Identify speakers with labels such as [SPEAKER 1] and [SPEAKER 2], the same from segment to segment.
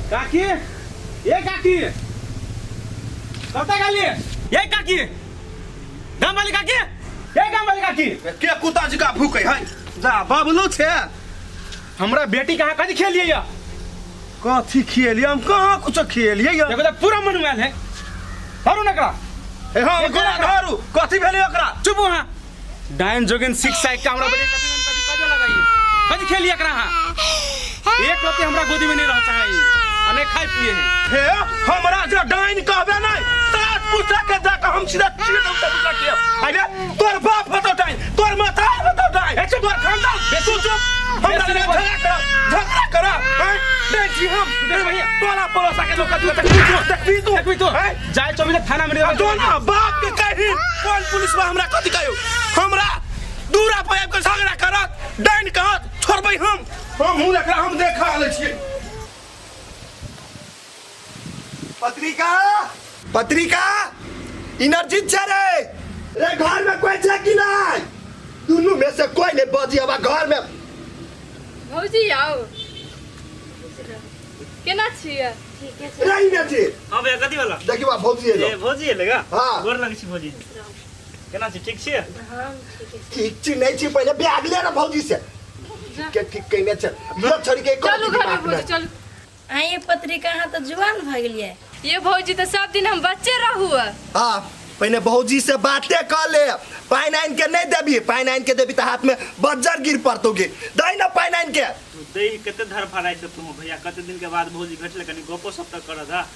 [SPEAKER 1] काकी, ए काकी, कतऽ गेलियै? ए काकी, गाम वाली काकी, ए गाम वाली काकी।
[SPEAKER 2] के कुत्ता जका भूकै है?
[SPEAKER 1] जा बबलू छे, हमरा बेटी कहाँ कथी खेलियै या?
[SPEAKER 2] कथी खिएलियै? हम कहाँ कुछो खिएलियै या?
[SPEAKER 1] देखो तऽ पूरा मन आयल है। धरू न एकरा।
[SPEAKER 2] हे हम
[SPEAKER 1] एक
[SPEAKER 2] गोरा
[SPEAKER 1] गोरा
[SPEAKER 2] धरू, कथी भेलै ओकरा?
[SPEAKER 1] चुप वहाँ। डायन जोगिन सिक्स साइड का हमरा बेटी कथी कथी कथी लगाइए, कथी खेलिए एकरा? अहाँ एक रत्ती हमरा गोदी में नहीं रह चाहे आ नहीं खाए पिए है।
[SPEAKER 2] हे हमरा जे डाइन कहबे नहीं, सात पूछा के जाके हम सीधा चीर दम से पूछा के अरे तोर बाप होतो डाइन, तोर माता होतो डाइन,
[SPEAKER 1] ए चुप।
[SPEAKER 2] तोर खानदान। तू चुप, हमरा
[SPEAKER 1] बेसी
[SPEAKER 2] लगे
[SPEAKER 1] नहीं बोल।
[SPEAKER 2] झगड़ा करा, झगड़ा करा हैं? नहीं छी हम।
[SPEAKER 1] देख भैया।
[SPEAKER 2] टोला पड़ोसा के लोग कथी देखबी तू, देखबी तू,
[SPEAKER 1] देखबी तू।
[SPEAKER 2] हैं?
[SPEAKER 1] जाए चौबीस थाना में।
[SPEAKER 2] जो ना बाप के कही, कौन पुलिस बा हमरा कथी कहियो? हमरा दूरा पर आबि के झगड़ा करत, डाइन कहत, छोड़बै हम? हम हूँ एकरा हम देखा लै छियै।
[SPEAKER 3] पत्रिका, पत्रिका, इनर्जी छै रे। रे घर में कोई छै कि नहीं? दुनू में से कोई नहीं बजी हवा घर में।
[SPEAKER 4] भौजी आउ, केना छियै?
[SPEAKER 5] ठीके छै।
[SPEAKER 3] रे इनर्जी।
[SPEAKER 6] हाँ भैया, कथी वाला?
[SPEAKER 3] देखियो बा भौजी एलो।
[SPEAKER 6] ए भौजी एले गा?
[SPEAKER 3] हाँ।
[SPEAKER 6] गोर लगै छी भौजी। केना छी, ठीक छियै?
[SPEAKER 5] हम ठीके छी।
[SPEAKER 3] ठीक छी नहीं छी, पहले बैग ले ना भौजी से के ठीक कहने छै। यो छोड़ी के
[SPEAKER 4] चलू घर में भौजी, चलू।
[SPEAKER 5] आइए पत्रिका, अहाँ तऽ जुआन भऽ गेलियै।
[SPEAKER 4] ये भौजी, तऽ सब दिन हम बच्चे रहू।
[SPEAKER 3] हाँ, पहिने भौजी से बाते कर ले। पानि आनि के नहीं देबी? पानि आनि के देबी तऽ हाथ में बज्जर गिर पड़तौ गे। दै ना पानि आनि के।
[SPEAKER 6] तू दै कते धर फराइ छै तू भैया, कते दिन के बाद भौजी भेटले, कनी गपो सब तऽ करऽ दा।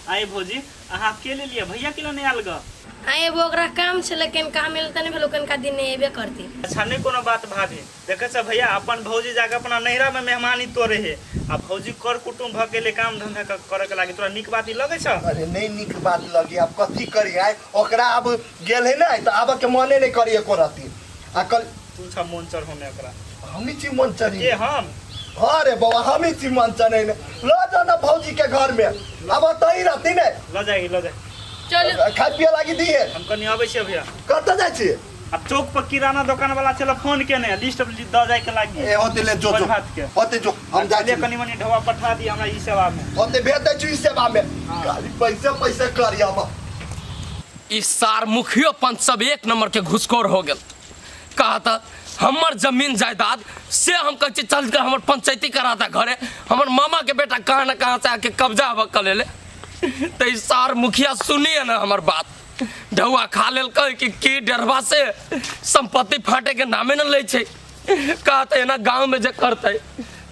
[SPEAKER 6] आइ भौजी, अहाँ के लेलियै? भैया केला नहि आयल ग?
[SPEAKER 5] आइ एगो ओकरा काम छलै, कनिका हम एलै तऽ नहि भेलै, कनिका दिन नहि एबे करतै।
[SPEAKER 6] अच्छा, नहि कोनो बात भाभी। देखै छ भैया, अपन भौजी जाके अपना नैहरा में मेहमानी तोड़े हे आ भौजी कर कुटुम्ब भ गेले काम धंधा करे के लागी, तोरा नीक बात ई लगै छ?
[SPEAKER 3] अरे नहीं नीक बात लगी, अब कथी करी आइ? ओकरा अब गेल है ना तऽ आबऽ के मने नहीं करी एको रत्ती। आ कल
[SPEAKER 6] तू छ मन चढ़ौने ओकरा।
[SPEAKER 3] हमही छी मन चढ़ी?
[SPEAKER 6] के हम?
[SPEAKER 3] हाँ रे बौआ, हमही छी मन चढ़ेने। ल जाओ ना भौजी के घर में, अब तही रहती ने।
[SPEAKER 6] ल जाएगी, ल जाए।
[SPEAKER 4] चलू।
[SPEAKER 3] खाय पिए लागी दिए।
[SPEAKER 6] हम कनी अबै छियै भैया।
[SPEAKER 3] कतऽ जाइ छी?
[SPEAKER 6] अब चौक पर किराना दुकान वाला चलो फोन केने, लिस्ट the जाय के लागी।
[SPEAKER 3] ए होते ले जो, जो
[SPEAKER 6] भात के
[SPEAKER 3] होते जो, हम जाइ छी।
[SPEAKER 6] कनी मनी ढोआ पठा दी हमरा ई सेवा में।
[SPEAKER 3] होते भेज दै छी ई सेवा में। खाली पैसे पैसे करी अब।
[SPEAKER 7] ई सार मुखियो पंच सब एक नंबर के घुसखोर हो गेल। कहा त हमर जमीन जायदाद से हम कहै छी चल के हमर पंचायती करा दा घरे, हमर मामा के बेटा कहाँ न कहाँ से आके कब्जा अब कर लेले। त ई सार मुखिया सुनिए न हमर बात, ढौआ खा लेलकै कि की डरबा से संपत्ति फाटे के नामे न लै छै। कहा त एना गांव में जे करतै,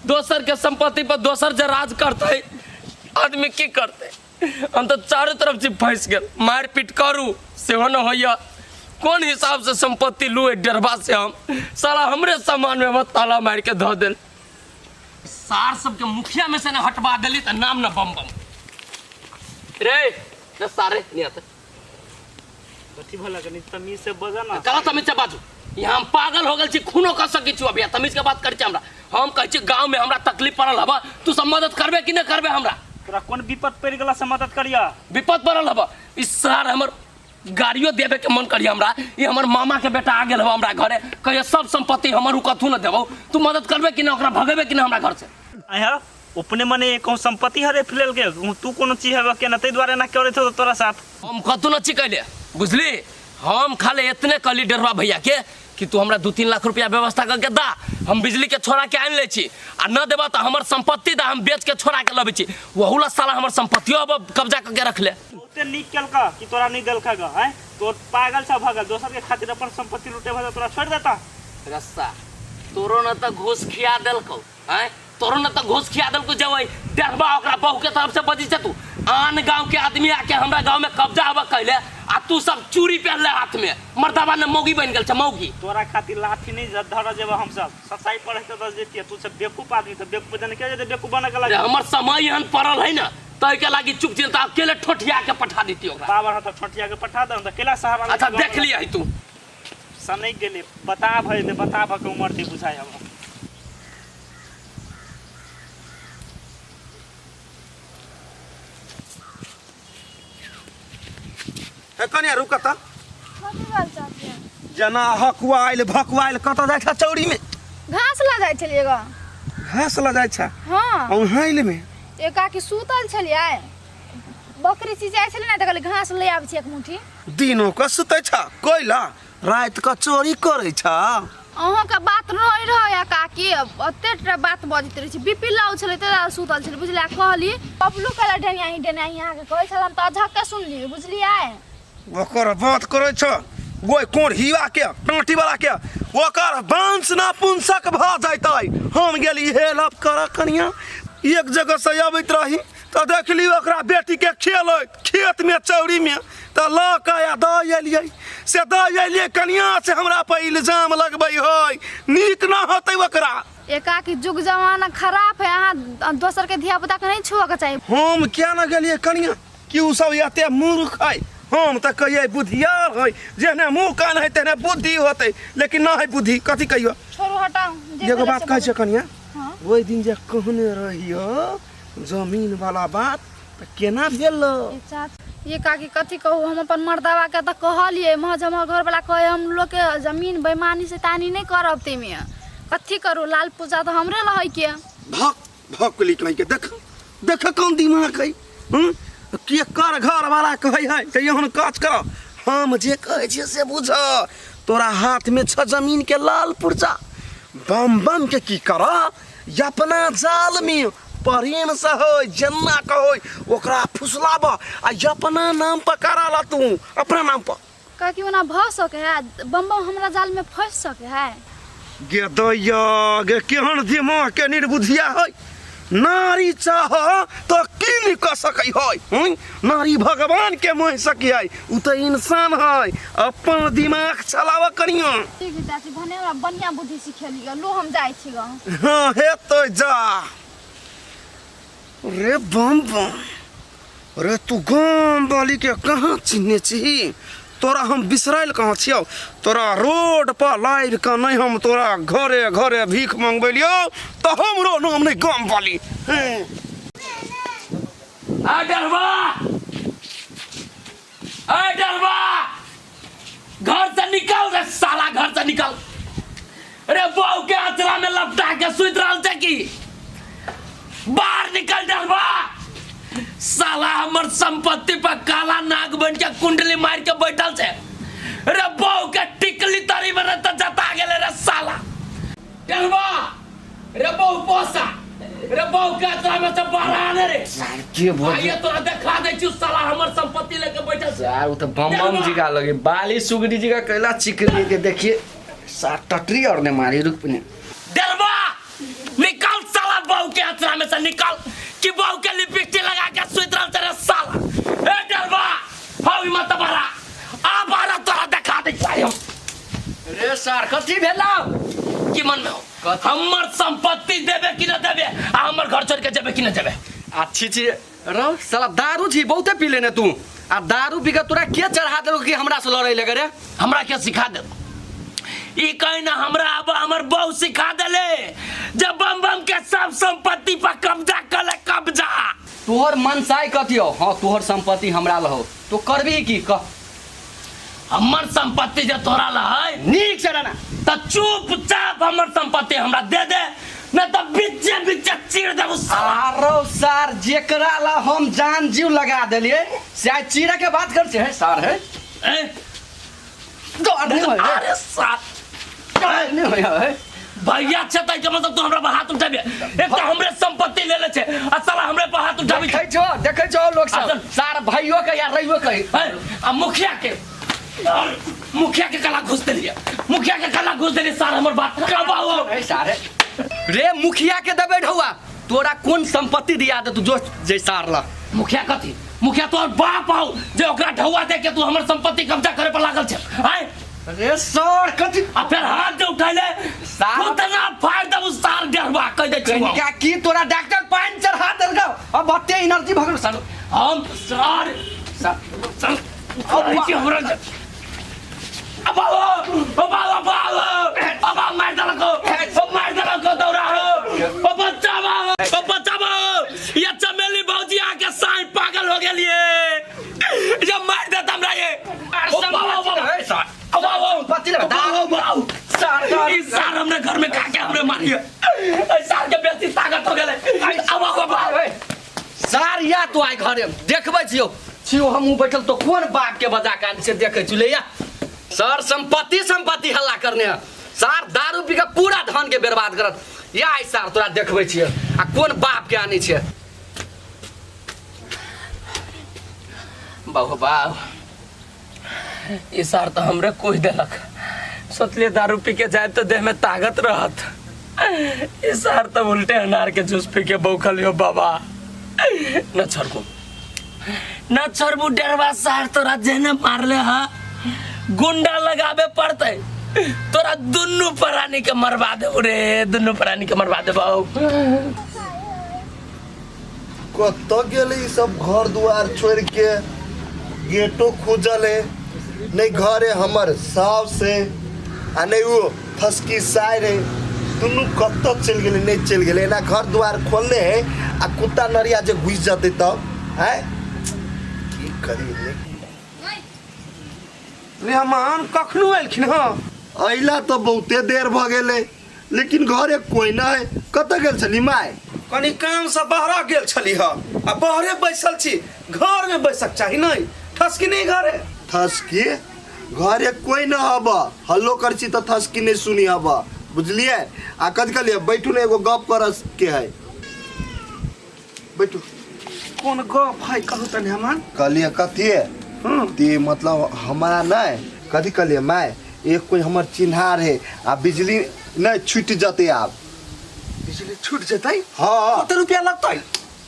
[SPEAKER 7] दोसर के संपत्ति पर दोसर जे राज करतै, आदमी की करतै? हम तऽ चारू तरफ से फंसि गेल, मारि पीट करू सेहो न होइए, कोन हिसाब से संपत्ति लू एहि डरबा से? हम साला हमरे सामान में हमर ताला मारि के धऽ देल। सार सबके मुखिया में से न हटवा देली तऽ नाम न बम बम रे न सारे नहीं आते।
[SPEAKER 6] कथी भला, कनी तमीज से बजा ना।
[SPEAKER 7] कला तमीज से बाजू? यहाँ हम पागल हो गेल छी, खूनो कर सकै छी अभी। तमीज के बात करै छी हमरा। हम कहै छी गाँव में हमरा तकलीफ पड़ल हबा, तू सब मदद करबे कि नहीं करबे हमरा?
[SPEAKER 6] तोरा कोन विपद पड़ि गेला से मदद करिया?
[SPEAKER 7] विपद पड़ल हबा, इस सार हमर गाड़ियो देबे के मन करिया हमरा। ई हमर मामा के बेटा आ गेल हबा हमरा घरे, कहियो सब संपत्ति हमर, उ कथू न देबौ। तू मदद करबे कि ना? ओकरा भगेबे कि ना हमरा घर से?
[SPEAKER 6] आया अपने मने कहूँ संपत्ति हरे फिलल के तू कोनो चीज हबे के ना, ताहि दुआरे ना करैत हो तोरा साथ।
[SPEAKER 7] हम कथू न छी कैले, बुझली? हम खाली इतने कहली डरवा भैया के कि तू हमरा 2-3 लाख रुपया व्यवस्था करके दा, हम बिजली के छोड़ा के आनि लै छी, आ न देबा तऽ हमर संपत्ति दा, हम बेच के छोड़ा के लबै छी। ओहू ला साला हमर संपत्तियो अब कब्जा करके रख ले।
[SPEAKER 6] बहुते नीक केलका कि तोरा नहीं देलका ग। हैं तोर पागल छ भगल, दोसर के खातिर अपन संपत्ति लुटे भजा तोरा छोड़ देता?
[SPEAKER 7] रस्सा तोरो न तऽ घूस खिया देलकौ। हैं तोरो न तऽ घूस खिया देलकौ जवई डरबा ओकरा बहू के तरफ से बजी छै। तू आन गांव के आदमी आके हमरा गांव में कब्जा हवा कैले आ तू सब चूड़ी पहनले हाथ में, मर्दाबा ने मौगी बन गेल छै मौगी।
[SPEAKER 6] तोरा खातिर लाठी नहीं धर जेबा हम सब, सच्चाई पढ़े तो दस जेतिए। तू सब बेवकूफ आदमी, तो बेवकूफ जन के जेते बेवकूफ बने के लागी।
[SPEAKER 7] हमर समय एहन पड़ल है ना तै के लागी चुप चिंता अकेले ठोठिया के पठा देती ओकरा।
[SPEAKER 6] बाबर हाथ ठोठिया के पठा दे, त केला सहारा।
[SPEAKER 7] अच्छा देख लिया है तू।
[SPEAKER 6] सनक गेले, बता भए दे, बता भ के उमर दे बुझाय हमरा।
[SPEAKER 2] हे कनिया, रुक त।
[SPEAKER 8] कथी बाल चाची?
[SPEAKER 2] जना हकुआइल भकुआइल कतऽ जाइ छ चौरी में?
[SPEAKER 8] घास लऽ जाइ छलियै ग।
[SPEAKER 2] घास लऽ जाइ छ?
[SPEAKER 8] हाँ।
[SPEAKER 2] औहाइल में?
[SPEAKER 8] ए काकी सुतल छलियै बकरी चिचाइ छलै ने तऽ कहलियै घास ले आबै छी एक मुट्ठी।
[SPEAKER 2] दिनो के सुतै छ कोइला राति के चोरी करै छ।
[SPEAKER 8] अहाँके बात नहि रहै काकी, ओते टा बात बजैत रहै छी। बीपी लाउ छलै तै दुआरे सुतल छलै बुझलियै। कहली बबलू कहला डेनियाही डेनियाही अहाँके कहै छल, हम तऽ अझक्के सुनलियै बुझलियै।
[SPEAKER 2] ओकर बात करै छ ओहि कोन हीरा के टाँटी वाला के ओकर वंश नपुंसक भऽ जैतै। हम गेली हेल्प करऽ कनिया, एक जगह से अबैत रही तऽ देखली ओकरा बेटी के खेलैत खेत में चौरी में, तऽ लऽ कऽ आ दऽ एलियै। से दऽ एलियै कनिया से हमरा पर इल्जाम लगबै है, नीक न होतै ओकरा।
[SPEAKER 8] एकाकी जुग जमाना खराब है, अहाँ दोसर के धिया पुता के नहीं छुअ के चाही।
[SPEAKER 2] हम क्या न गेलियै कनिया कि उ सब एते मूर्ख है, हम तऽ कहियै बुधियार है, जेहने मुँह कान है तेहने बुद्धि होतै, लेकिन न है बुद्धि। कथी कहियो?
[SPEAKER 8] छोड़ू हटाउ। जे
[SPEAKER 2] एगो
[SPEAKER 8] भेलै
[SPEAKER 2] बात
[SPEAKER 8] से
[SPEAKER 2] कहै छै कनिया,
[SPEAKER 8] हाँ।
[SPEAKER 2] ओहि दिन जे कहने रहियो जमीन वाला बात तऽ केना भेल?
[SPEAKER 8] ये काकी कथी कहू, हम अपन मर्दावा के तऽ कहलियै, महज हमर घरवाला कहै हम लोग के जमीन बेईमानी शैतानी नहीं करब, ताहिमे कथी करू, लाल पूजा तऽ हमरे रहै के।
[SPEAKER 2] भक भक ली कहीं के देख देख कौन दिमाग है। के कर घर वाला कहै है तऽ एहन काज कर, हम जे कहै छियै से बुझ। तोरा हाथ में छ जमीन के लाल पुर्जा, बम बम के की कर अपना जाल में प्रेम से हो जेना कहो ओकरा फुसलाब आ अपना नाम पर करा ला तू अपना नाम पर।
[SPEAKER 8] काकी ओना भऽ सकै है बम बम हमरा जाल में फंस सकै है?
[SPEAKER 2] गे दैया गे केहन दिमाग के निर्बुद्धिया है। नारी चाह तो की नहीं कर सकै है? नारी भगवान के मोह सकी है, उ तो इंसान है, अपन दिमाग चलाव करियो।
[SPEAKER 8] ठीक है चाची, भने हमरा बढ़िया बुद्धि सिखेली लो हम जाइ छी ग।
[SPEAKER 2] हाँ हे तो जा रे बम बम रे, तू गाम वाली के कहाँ चिन्हने छी? तोरा हम बिसराइल कहाँ छियौ? तोरा रोड पर लाइव के नहीं हम तोरा घरे घरे भीख मंगबेलियौ तऽ हमरो नाम नहीं गाम वाली।
[SPEAKER 7] आ डरवा, आ डरवा, घर से निकल रे साला, घर से निकल रे। बहू के अचरा में लपटा के सुति रहल छै की? बाहर निकल डरवा साला, हमर संपत्ति पर काला नाग बन के कुंडली मार के बैठल छै रे। बहू के टिकली तरी में त जता गेले रे साला। डरवा रे बहू पोसा रे, बहू के अचरा में से बाहर आने रे।
[SPEAKER 9] के भऽ
[SPEAKER 7] आइए तोरा देखा दै छियौ साला, हमर संपत्ति लेके बैठल छै।
[SPEAKER 9] यार, उ तऽ बम बम जीगा लगे बाली सुगरी जीगा कैला चिकनी के देखिए सात टटरी और ने मारी रुक ने।
[SPEAKER 7] डरवा निकल साला, बहू के अचरा में से निकल कि बहू के लिपस्टिक लगा के सुति रहल छै रे साला। ए डरवा हौ ई मत बड़ा आ बारा तोरा देखा दै छियौ हम।
[SPEAKER 9] रे सार कथी भेलौ?
[SPEAKER 7] की मन में हो? हमर संपत्ति देबे कि न देबे आ हमर घर छोड़ के जेबे कि न जेबे?
[SPEAKER 9] आ छी छी रौ साला, दारू छी बहुते पी लेने तू, आ दारू पी के तोरा के चढ़ा देलको कि हमरा से लड़ै लगे रे?
[SPEAKER 7] हमरा के सिखा दे ई कहीं ना, हमरा अब हमर बहू सिखा देले जब बम बम के सब संपत्ति पर कब्जा कर ले कब्जा।
[SPEAKER 9] तोहर मनसाय कथी हो? हाँ तोहर संपत्ति हमरा लहो तो करबी की कह?
[SPEAKER 7] हमर संपत्ति जे तोरा लहै
[SPEAKER 9] नीक से रहना
[SPEAKER 7] त चुपचाप हमर संपत्ति हमरा दे दे, नहीं तो बीचे बीचे चीर देबू साला।
[SPEAKER 9] आरो सार जेकरा ला हम जान जीव लगा देलिए से आइ चीरा के बात कर छे है सार है।
[SPEAKER 7] ए?
[SPEAKER 9] डर नहीं होय है।
[SPEAKER 7] अरे सार
[SPEAKER 9] डर नहीं होय है।
[SPEAKER 7] भैया छै तै के मतलब तू हमरा पर हाथ उठाबे? एक तऽ हमरे संपत्ति ले ले छै आ साला हमरे पर हाथ उठाबे छै।
[SPEAKER 9] देखै छो, देखै छो लोग सब
[SPEAKER 7] असल-
[SPEAKER 9] सार भाइयो के या रहियो के।
[SPEAKER 7] है, आ मुखिया के और मुखिया के गला घुस देलिए, मुखिया के गला घुस देलिए सार हमर बात कबाओ।
[SPEAKER 9] है सार है। रे मुखिया के देबै ढौआ, तोरा कोन संपत्ति दिया दे तू जो जे सार ला।
[SPEAKER 7] मुखिया कथी? मुखिया तोहर बाप हौ जे ओकरा ढौआ दे के तू हमर संपत्ति कब्जा करे पर लागल छै। आय
[SPEAKER 9] रे सर कथी?
[SPEAKER 7] आ फेर हाथ जे उठैले
[SPEAKER 9] सार-
[SPEAKER 7] उतना फाड़ देबू सार डेढ़वा कह दै छियौ।
[SPEAKER 9] कनिका की तोरा डॉक्टर पानि चढ़ा देलकौ अब एते एनर्जी भऽ गेल सर?
[SPEAKER 7] हम सर
[SPEAKER 9] सर
[SPEAKER 7] सर कहै छी हमरा अब आओ अब आओ अब आओ अब आओ मार देलको अब मार देलको दौड़ा हो ओ बचाबो ओ बचाबो ये चमेली भौजी आके साई पागल हो गेलिए ये मार देत हमरा ये ओ बाबा बाबा
[SPEAKER 9] है सर
[SPEAKER 7] अब आओ
[SPEAKER 9] संपत्ति लेबै,
[SPEAKER 7] अब आओ अब आओ
[SPEAKER 9] सार सार
[SPEAKER 7] ई सार हमरे घर में खा के हमरे मारिए ई सार के बेसी ताकत हो गेलै अब आओ अब आओ
[SPEAKER 9] है। सार या तो आइ घरे देखबै छियौ छियौ हमहूँ बैठल तो कोन बाप के बजा के आनै से देखै छी ले या सर संपत्ति संपत्ति हल्ला करने है सार दारू पी के पूरा धन के बर्बाद करत या आइ सार तोरा देखबै छियै आ कोन बाप के आनै छियै
[SPEAKER 7] बाबू बाब ई सार तऽ हमरे कोहि देलक सोचलिए दारू पी के जायब तऽ देह में ताकत रहत ई सार तऽ उल्टे अनार के जूस पी के बौखल यो बाबा न छोड़बू न छोड़बू डरवा सार तोरा जेने मारले हा गुंडा लगाबे पड़तै तोरा दुनू प्राणी के मरवा देबू रे दुनू प्राणी के मरवा देबौ।
[SPEAKER 3] कतऽ गेलै ई सब घर दुआर छोड़ि के गेटो खुजल है नहीं घर है हमर साव से आ नहीं वो फसकी सायर है दुनू कतऽ चलि गेलै नहीं चलि गेलै एना घर दुआर खोलने है आ कुत्ता नरिया जे घुसि जेतै तब आँय की करी नहि
[SPEAKER 2] मेहमान कखनो एलखिन हँ?
[SPEAKER 3] अइला तऽ बहुते देर भऽ गेलै लेकिन घरे कोई नहीं कतऽ गेल छली माय?
[SPEAKER 2] कनी काम से बाहर गेल छली ह आ बाहरे बैसल छी घर में बैसक चाही नहीं ठसकी नहीं घरे।
[SPEAKER 3] ठसकी घरे कोई न हब हल्लो कर छी तऽ ठसकी नहीं सुनी हब बुझलिए? आ कथी कहलिए बैठू ने एगो गप कर के है बैठू।
[SPEAKER 2] कोन गप है कहू तनी हमान?
[SPEAKER 3] कहलिए कथी ते मतलब हमारा नहीं कथी कहलिए माय एक कोई हमर चिन्हार है आ बिजली नहीं छूट जते आब।
[SPEAKER 2] बिजली छूट जतै?
[SPEAKER 3] हाँ।
[SPEAKER 2] कते रुपया लगतै?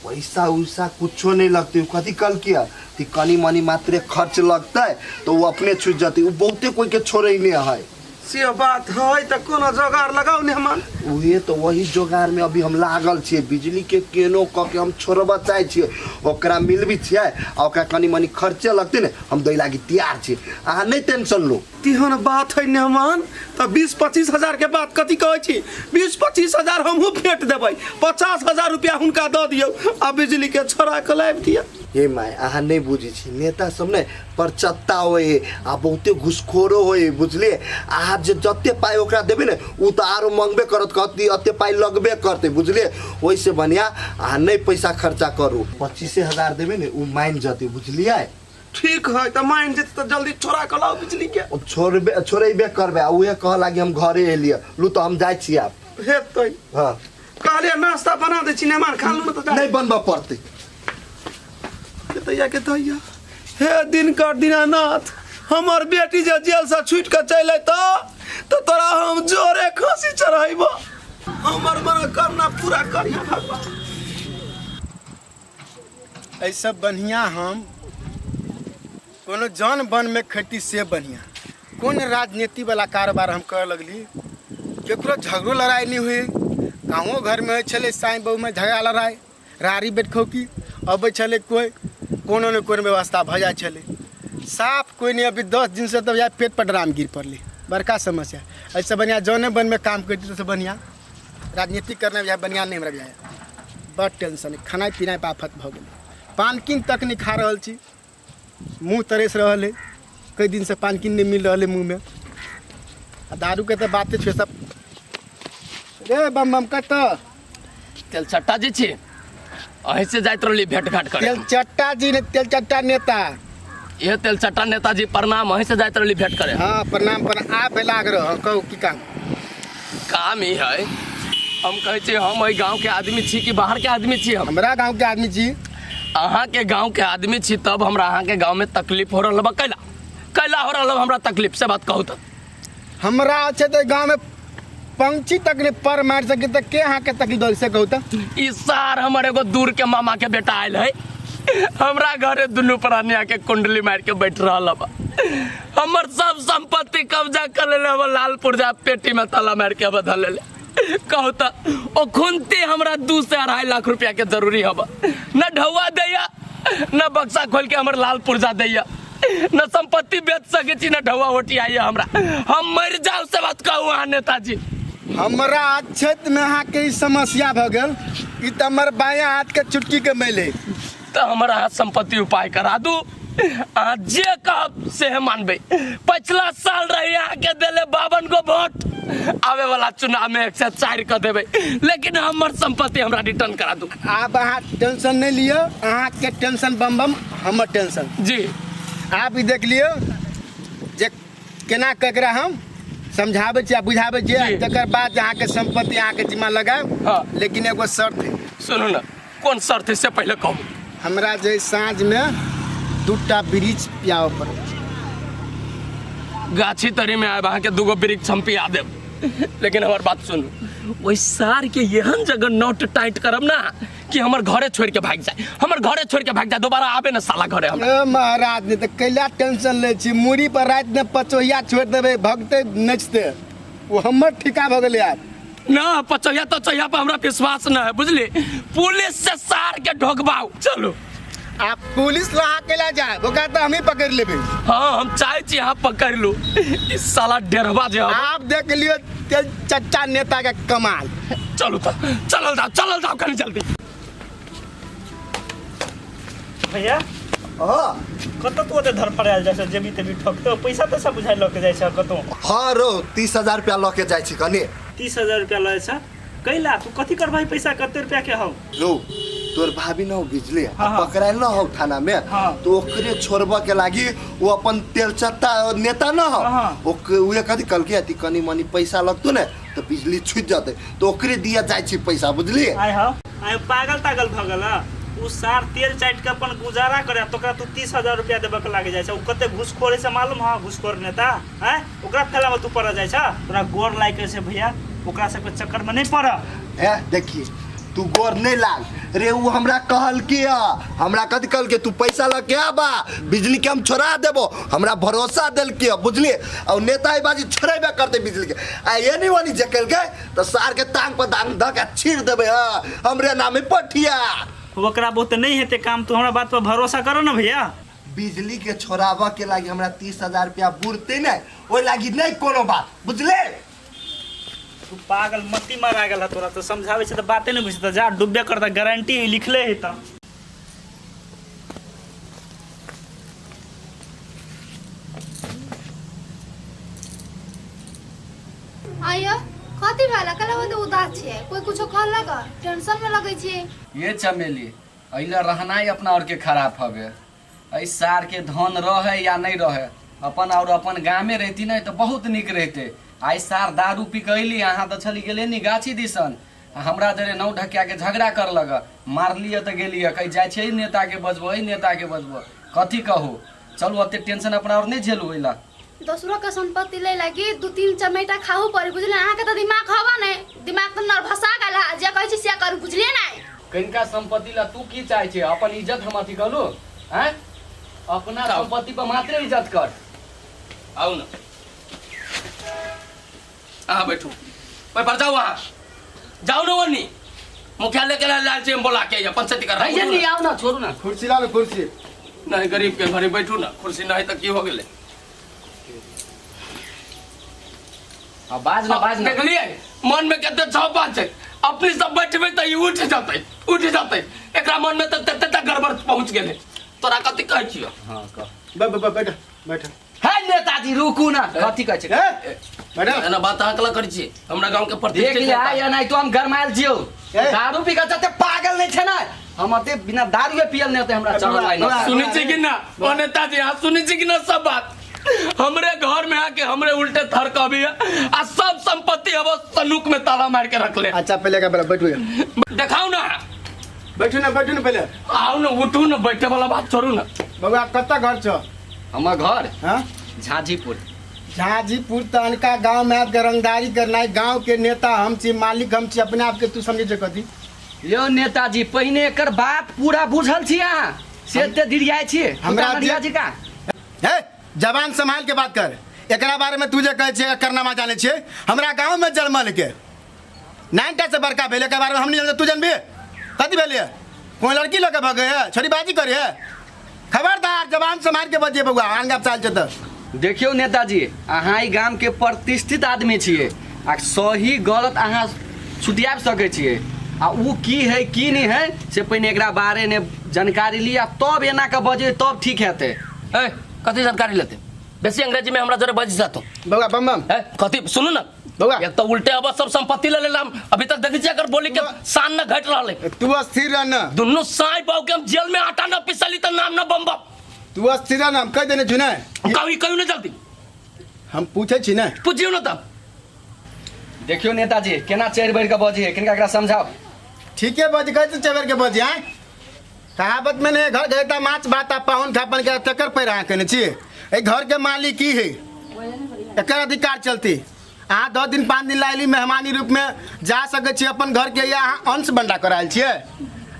[SPEAKER 3] पैसा उसा कुछो नहीं लगते कथी कल किया कि कनी मनी मात्रे खर्च लगतै तो वो अपने छूट जते वो बहुते कोई के छोड़े नहीं है।
[SPEAKER 2] से बात है त कोनो जोगार लगाउ ने हमान।
[SPEAKER 3] उहे तो वही जोगार में अभी हम लागल छियै बिजली के केनो क के हम छोड़बा चाहै छियै ओकरा मिलबी छियै आ ओकरा कनी मनी खर्चे लगतै ने हम दै लागी तैयार छियै अहाँ नहीं टेंशन लो।
[SPEAKER 2] तिहन बात है मेहमान त 20-25 हजार के बात कथी कहै छी 20-25 हजार हमहूँ फेंट देबै 50 हजार रुपया हुनका दऽ दियौ आ बिजली के छोड़ा के लाबि दिअ।
[SPEAKER 3] हे my अहाँ नहीं बुझै छी नेता सब ने परचत्ता होए आ बहुते घुसखोरो होए बुझलिए? अहाँ जे जते पाइ ओकरा देबै ने उ तऽ आरो मंगबे करत कहत कि एते पाइ लगबे करतै बुझलिए? ओहिसँ बढ़िआँ अहाँ नहीं पैसा खर्चा करू 25,000 देबै ने उ मानि जतै बुझलिए?
[SPEAKER 2] ठीक है तऽ मानि जेतै तऽ जल्दी छोड़ा के लाउ बिजली के।
[SPEAKER 3] ओ छोड़बे छोड़ेबे करबै आ उहे कह लागी हम घरे एलियै लू तऽ हम जाइ छी आब।
[SPEAKER 2] हेतै।
[SPEAKER 3] हाँ।
[SPEAKER 2] कहलियै नाश्ता बना दै छी मेहमान खा लू ने तऽ जा।
[SPEAKER 3] नहीं बनबऽ पड़तै।
[SPEAKER 2] के दैया के दैया हे दिनकर दीनानाथ हमर बेटी जे जेल से छूट के चलि अयतौ तऽ तोरा हम जोरे फांसी चढ़ेबो हमर मनोकामना पूरा करिहे भगवान।
[SPEAKER 10] ऐसे बढ़िया हम कोनो जन बन में खेती से बढ़िया कोन राजनीति वाला कारोबार हम कर लगली केकरो झगड़ो लड़ाई नहीं हुई गाँवो घर में होइ छलै साई बहू में झगड़ा लड़ाई राड़ी बैठखौकी अबै छलै कोइ कोनो ने कोनो व्यवस्था भऽ जाइ छलै साफ कोइ नहीं अभी 10 दिन से तब या पेट पर ड्राम गिर पड़लै बड़का समस्या। ऐसे बढ़िया जने बन में काम करती तो बढ़िया राजनीति करने बुझाय बढ़िया नहीं हमरा बुझाय बड़ टेंशन खाना पीना पर आफत भऽ गेलै पानकिन तक नहीं खा रहल छी मुँह तरस रहल है कई दिन से पानकिन नहीं मिल रहल है मुँह में आ दारू के तो बाते छे सब। रे बम बम कत
[SPEAKER 7] तेल चट्टा जी छी अहीं से जाइत रहली भेंट घाट करे।
[SPEAKER 10] तेल चट्टा जी ने तेल चट्टा नेता।
[SPEAKER 7] ये तेल चट्टा नेताजी प्रणाम अहीं से जाइत रहली भेंट करे।
[SPEAKER 10] हाँ प्रणाम प्रणाम आ भेला आग्रह कहू की काम?
[SPEAKER 7] काम ई है हम कहै छी हम एहि गांव के आदमी छी कि बाहर के आदमी छी? हम
[SPEAKER 10] हमरा गांव के आदमी छी।
[SPEAKER 7] अहाँ के गांव के आदमी छी तब हमरा अहाँ के गांव में तकलीफ हो रहल बा कैला कैला हो रहल बा हमरा तकलीफ से बात कहू त।
[SPEAKER 10] हमरा छै तऽ गांव में पंछी तक नहीं पर मार सके त के अहाँ के तकलीफ दल से कहू त?
[SPEAKER 7] ई सार हमर एगो दूर के मामा के बेटा आयल है हमरा घरे दुनू प्राणी आके कुंडली मार के बैठ रहल बा हमर सब संपत्ति कब्जा कर लेले हबा लाल पुर्जा पेटी में ताला मार के बदल लेले। कहू त ओ खुनती हमरा 2 से 2.5 लाख रुपया के जरूरी हबा न ढौआ दैया न बक्सा खोल के हमर लाल पुर्जा दैया न संपत्ति बेच सके छी न ढौआ ओटियाइया हमरा हम मर जाऊ से बात कहू अहाँ नेताजी।
[SPEAKER 10] हमरा क्षेत्र में अहाँ के ई समस्या भ गेल ई त हमर बायां हाथ के चुटकी के मैल है।
[SPEAKER 7] त हमरा हाथ संपत्ति उपाय करा दू। अहाँ जे कहब से हम मानबै। पछिला साल रही अहाँके देले 52 गो वोट, आवे वाला चुनाव में 104 कऽ देबै, लेकिन हमर संपत्ति हमरा रिटर्न करा दू।
[SPEAKER 10] आब अहाँ टेंशन नहीं लिअ, अहाँके टेंशन बम बम, हमर टेंशन
[SPEAKER 7] जी।
[SPEAKER 10] आप ई देख लियौ जे केना ककरा हम समझाबै छियै आ बुझाबै छियै,
[SPEAKER 7] जी।
[SPEAKER 10] तकर बाद अहाँके संपत्ति अहाँके जिम्मा लगायब।
[SPEAKER 7] हाँ।
[SPEAKER 10] लेकिन एगो शर्त है।
[SPEAKER 7] सुनू ना, कोन शर्त है से पहले कहू।
[SPEAKER 10] हमरा जे साँझ में दूटा वृक्ष पियाबऽ पड़त।
[SPEAKER 7] गाछी तरी में आयब, अहाँके दूगो वृक्ष हम पिया देब, लेकिन हमर बात सुनू, ओहि सार के एहन जगह नोट टाइट करब ना कि हमर घरे छोड़ के भाग जाए, हमर घरे छोड़ के भाग जाए, दोबारा आबे ना साला घरे हमरा।
[SPEAKER 10] ए महाराज, नहीं तो कैला टेंशन लै छी, मूड़ी पर राति में पचोहिया छोड़ देबै, भगतै नचतै, ओ हमर ठीका भऽ गेलै आब।
[SPEAKER 7] ना पचोहिया तो चोहिया पर हमरा विश्वास न है, बुझली? पुलिस से सार के ढोकबाऊ। चलू।
[SPEAKER 10] आप पुलिस ला अकेला जाए, ओकरा तो हम ही पकड़ लेबै।
[SPEAKER 7] हाँ, हम चाहे छी अहाँ पकड़ लू, इस साला डेरवा जे हब।
[SPEAKER 10] आप देख लियो तेल चच्चा नेता के कमाल।
[SPEAKER 7] चलू तो, चलल जाओ, चलल जाओ कनी जल्दी।
[SPEAKER 6] भैया
[SPEAKER 3] हाँ।
[SPEAKER 6] कतऽ तू ओते धरफड़ायल जाइ छ, जेबी तेबी ठोकतो, पैसा तैसा बुझाइ लऽ के जाइ छ कतौ?
[SPEAKER 3] हाँ रो, 30,000 रुपया लऽ के जाइ छी कनी।
[SPEAKER 6] 30,000 रुपया लऽ जाइ छ? कैला तू कथी करबही पैसा, कते रुपया के हौ?
[SPEAKER 3] रो, तोर भाभी न हो बिजली,
[SPEAKER 6] हाँ, हाँ।
[SPEAKER 3] पकड़ायल न हो थाना में,
[SPEAKER 6] हाँ।
[SPEAKER 3] तो ओकरे छोड़बऽ के लागी वो अपन तेलचत्ता नेता न हो,
[SPEAKER 6] हाँ।
[SPEAKER 3] उहे कथी कहलकै अथी कनी मनी पैसा लगतो ने तो बिजली छूट जतै, तो ओकरे दिया जाइ छी पैसा, बुझली?
[SPEAKER 6] आय हौ, आय पागल तागल भऽ गेल? उ सार तेल चाटि के अपन गुजारा करे, तो ओकरा तू 30,000 रुपया देबऽ के लागे जाइ छ। उ कते घूसखोर है से मालूम हौ? घूसखोर नेता आँय, ओकरा फैला में तू पड़ जाइ छ। तोरा गोर लागि के छै भैया, ओकरा सबके चक्कर में नहीं पड़।
[SPEAKER 3] हे देखिए, तू गोर नहीं लाग रे, उ हमरा कहलकै ह, हमरा कथी कहलकै, तू पैसा लऽ के आबा, बिजली के हम छोड़ा देबो, हमरा भरोसा देलकै ह, बुझलिए? आ नेता बाजी छोड़ेबे करतै बिजली के, आ एनी ओनी जे केलकै तऽ सार के टांग पर दांग धऽ के छीड़ देबै। हाँ, हमरे नामे पठिया।
[SPEAKER 6] ओकरा बहुत नहीं हेतै काम, तू हमरा बात पर भरोसा करो ना भैया।
[SPEAKER 3] बिजली के छोड़ाबऽ के लागी हमरा 30,000 रुपया बुरतै नहि, ओहि लागी नहि कोनो बात, बुझले?
[SPEAKER 6] तू पागल मती मारा गेल है, तोरा तो समझाबै छै तऽ बाते नहि बुझतै, जा डूबबे करतै, गारंटी है, लिखले है तऽ।
[SPEAKER 8] आइयो कथी भेल? अकेला बंदे उदास छियै, कोई कुछो कहलक? टेंशन में लगै छियै।
[SPEAKER 9] ये चमेली, अइला रहनाइ अपना और के खराब हवे। एहि सार के धन रहे या नहीं रहे, अपन और अपन गामे रहती नहीं तो बहुत निक रहते। आइ सार दारू पी के अयली, अहाँ तऽ चली गेलियै नी गाछी दिसन, आ हमरा जरे नौ ढकिया के झगड़ा कर लग, मारलियै तऽ गेलियै, कहि जाइ छै नेता के बजबो, एहि नेता के बजबो, कथी कहू। चलू ओते टेंशन अपना और नहीं झेलू ओहि ला।
[SPEAKER 8] दोसरो के संपत्ति ले लागी दू तीन चमेटा खाहू पड़ी, बुझलियै? अहाँके तऽ दिमाग हवा नहीं, दिमाग तऽ नर्वसा गेल है, जे कहै छी से करू, बुझलियै नहीं?
[SPEAKER 9] कनिका संपत्ति ला तू की चाहे छे? अपन इज्जत हम अथी कहलू हैं, अपना संपत्ति पर मात्रे इज्जत कर।
[SPEAKER 7] आउ ना, अहाँ बैठू, ओहि पर जाउ, अहाँ जाउ ने ओनी मुख्यालय के लाल छी, हम बोला के पंचायती कर।
[SPEAKER 9] भैया नहीं आओ ना, छोड़ू ना।
[SPEAKER 10] कुर्सी ला लो, कुर्सी।
[SPEAKER 7] नहीं, गरीब के घरे बैठू ना, कुर्सी नहीं तऽ की हो गेलै?
[SPEAKER 9] हाँ, बाज ना, बाज ना।
[SPEAKER 7] देखलियै मन में कते छौपा छै, अपने सब बैठबै तऽ ई उठि जेतै, उठि जेतै, एकरा मन में तऽ तते तक गड़बड़ पहुँच गेलै। तोरा कथी कहै छियौ?
[SPEAKER 9] हाँ, कह।
[SPEAKER 10] बैठ बैठ।
[SPEAKER 9] हे नेताजी रुकू ना, कथी कहै छै?
[SPEAKER 10] ए, बैठ।
[SPEAKER 7] एना बात अहाँ कला करै छियै? हमरा गाँव के
[SPEAKER 9] देख
[SPEAKER 7] प्रतिष्ठित
[SPEAKER 9] ले
[SPEAKER 7] नेता।
[SPEAKER 9] या नहीं तो हम गरमायल छियौ।
[SPEAKER 10] ए।
[SPEAKER 9] दारू पी के जते पागल नहीं छै ना, हम अते बिना दारूए पियल नहीं होते हमरा चढ़ल लाइन।
[SPEAKER 7] सुनै छी कि ना ओ नेताजी, अहाँ सुनै छी कि ना सब बात? हमरे घर में आके हमरे उल्टे थर कभी आ सब संपत्ति अब सनुक में ताला मार के रख ले।
[SPEAKER 10] अच्छा पहले का बोला, बैठू।
[SPEAKER 7] देखाऊ ना।
[SPEAKER 10] बैठू ना, बैठू ना पहले।
[SPEAKER 7] आओ ना, उठू ना, बैठे वाला बात छोड़ू ना।
[SPEAKER 10] बउआ कतऽ घर छौ?
[SPEAKER 9] हमर घर?
[SPEAKER 10] हाँ?
[SPEAKER 9] झांझीपुर।
[SPEAKER 10] झांझीपुर तऽ अनका गांव में आबि के रंगदारी करनाइ, गांव के नेता हम छी, मालिक हम छी, अपने आप के तू समझै छै कथी?
[SPEAKER 9] यौ नेताजी, पहिने एकर बात पूरा बुझल छी अहाँ, से एते दिरियाइ छी
[SPEAKER 10] हमरा
[SPEAKER 9] हमरा जी का।
[SPEAKER 10] हे जबान संभाल के बात कर, एकरा बारे में तू जे कहै छियै करनामा जानै छियै, हमरा गांव में जन्मल के नाइनटा से बड़का भेल, एकर बारे में हम नहीं जानते, तू जानबी कथी भेलियै? कोई लड़की लऽ के भगै है, छड़ीबाजी करे है? खबरदार जबान संभाल के बजिए बउआ, आन गप चाल छै तऽ।
[SPEAKER 9] देखियौ नेताजी, अहाँ ई गाम के प्रतिष्ठित आदमी छियै आ सही गलत अहाँ छुटियाबि सकै छियै। आ उ की है की नहीं है से पहिने एकरा बारे ने जानकारी ली आ तब एना के बजे तब ठीक हेतै।
[SPEAKER 7] ए कथी जानकारी लेते? बेसी अंग्रेजी में हमरा जरे बज जातो।
[SPEAKER 10] बौआ बम बम।
[SPEAKER 7] ए कथी सुनू ना
[SPEAKER 10] बौआ।
[SPEAKER 7] एक तो उल्टे अब सब संपत्ति ले लेला, अभी तक देखै छी अगर बोली के शान न घट रहल है।
[SPEAKER 10] तू अस्थिर रह ना।
[SPEAKER 7] दुनू साई बाबू के हम जेल में आटा न पिसली त नाम न बम बम।
[SPEAKER 10] तू अस्थिर रह ना, हम कह देने छु ना।
[SPEAKER 7] कहीं कहीं न जल्दी।
[SPEAKER 10] हम पूछे छी ना।
[SPEAKER 7] पूछियो न तब।
[SPEAKER 9] देखियो नेताजी केना चढ़ि बढ़ि के बजी है, किनका एकरा समझाओ।
[SPEAKER 10] ठीक है बज गए तो चबर के बज आए। कहावत में ने घर गए माछ भात आ पाहुन खापन के तकर पर अहाँ केने छी। ए घर के मालिक की है, एकर अधिकार चलती। अहाँ 10 दिन 5 दिन लाइली मेहमानी रूप में जा सके छी अपन घर के, या अहाँ अंश बंटा करायल छियै।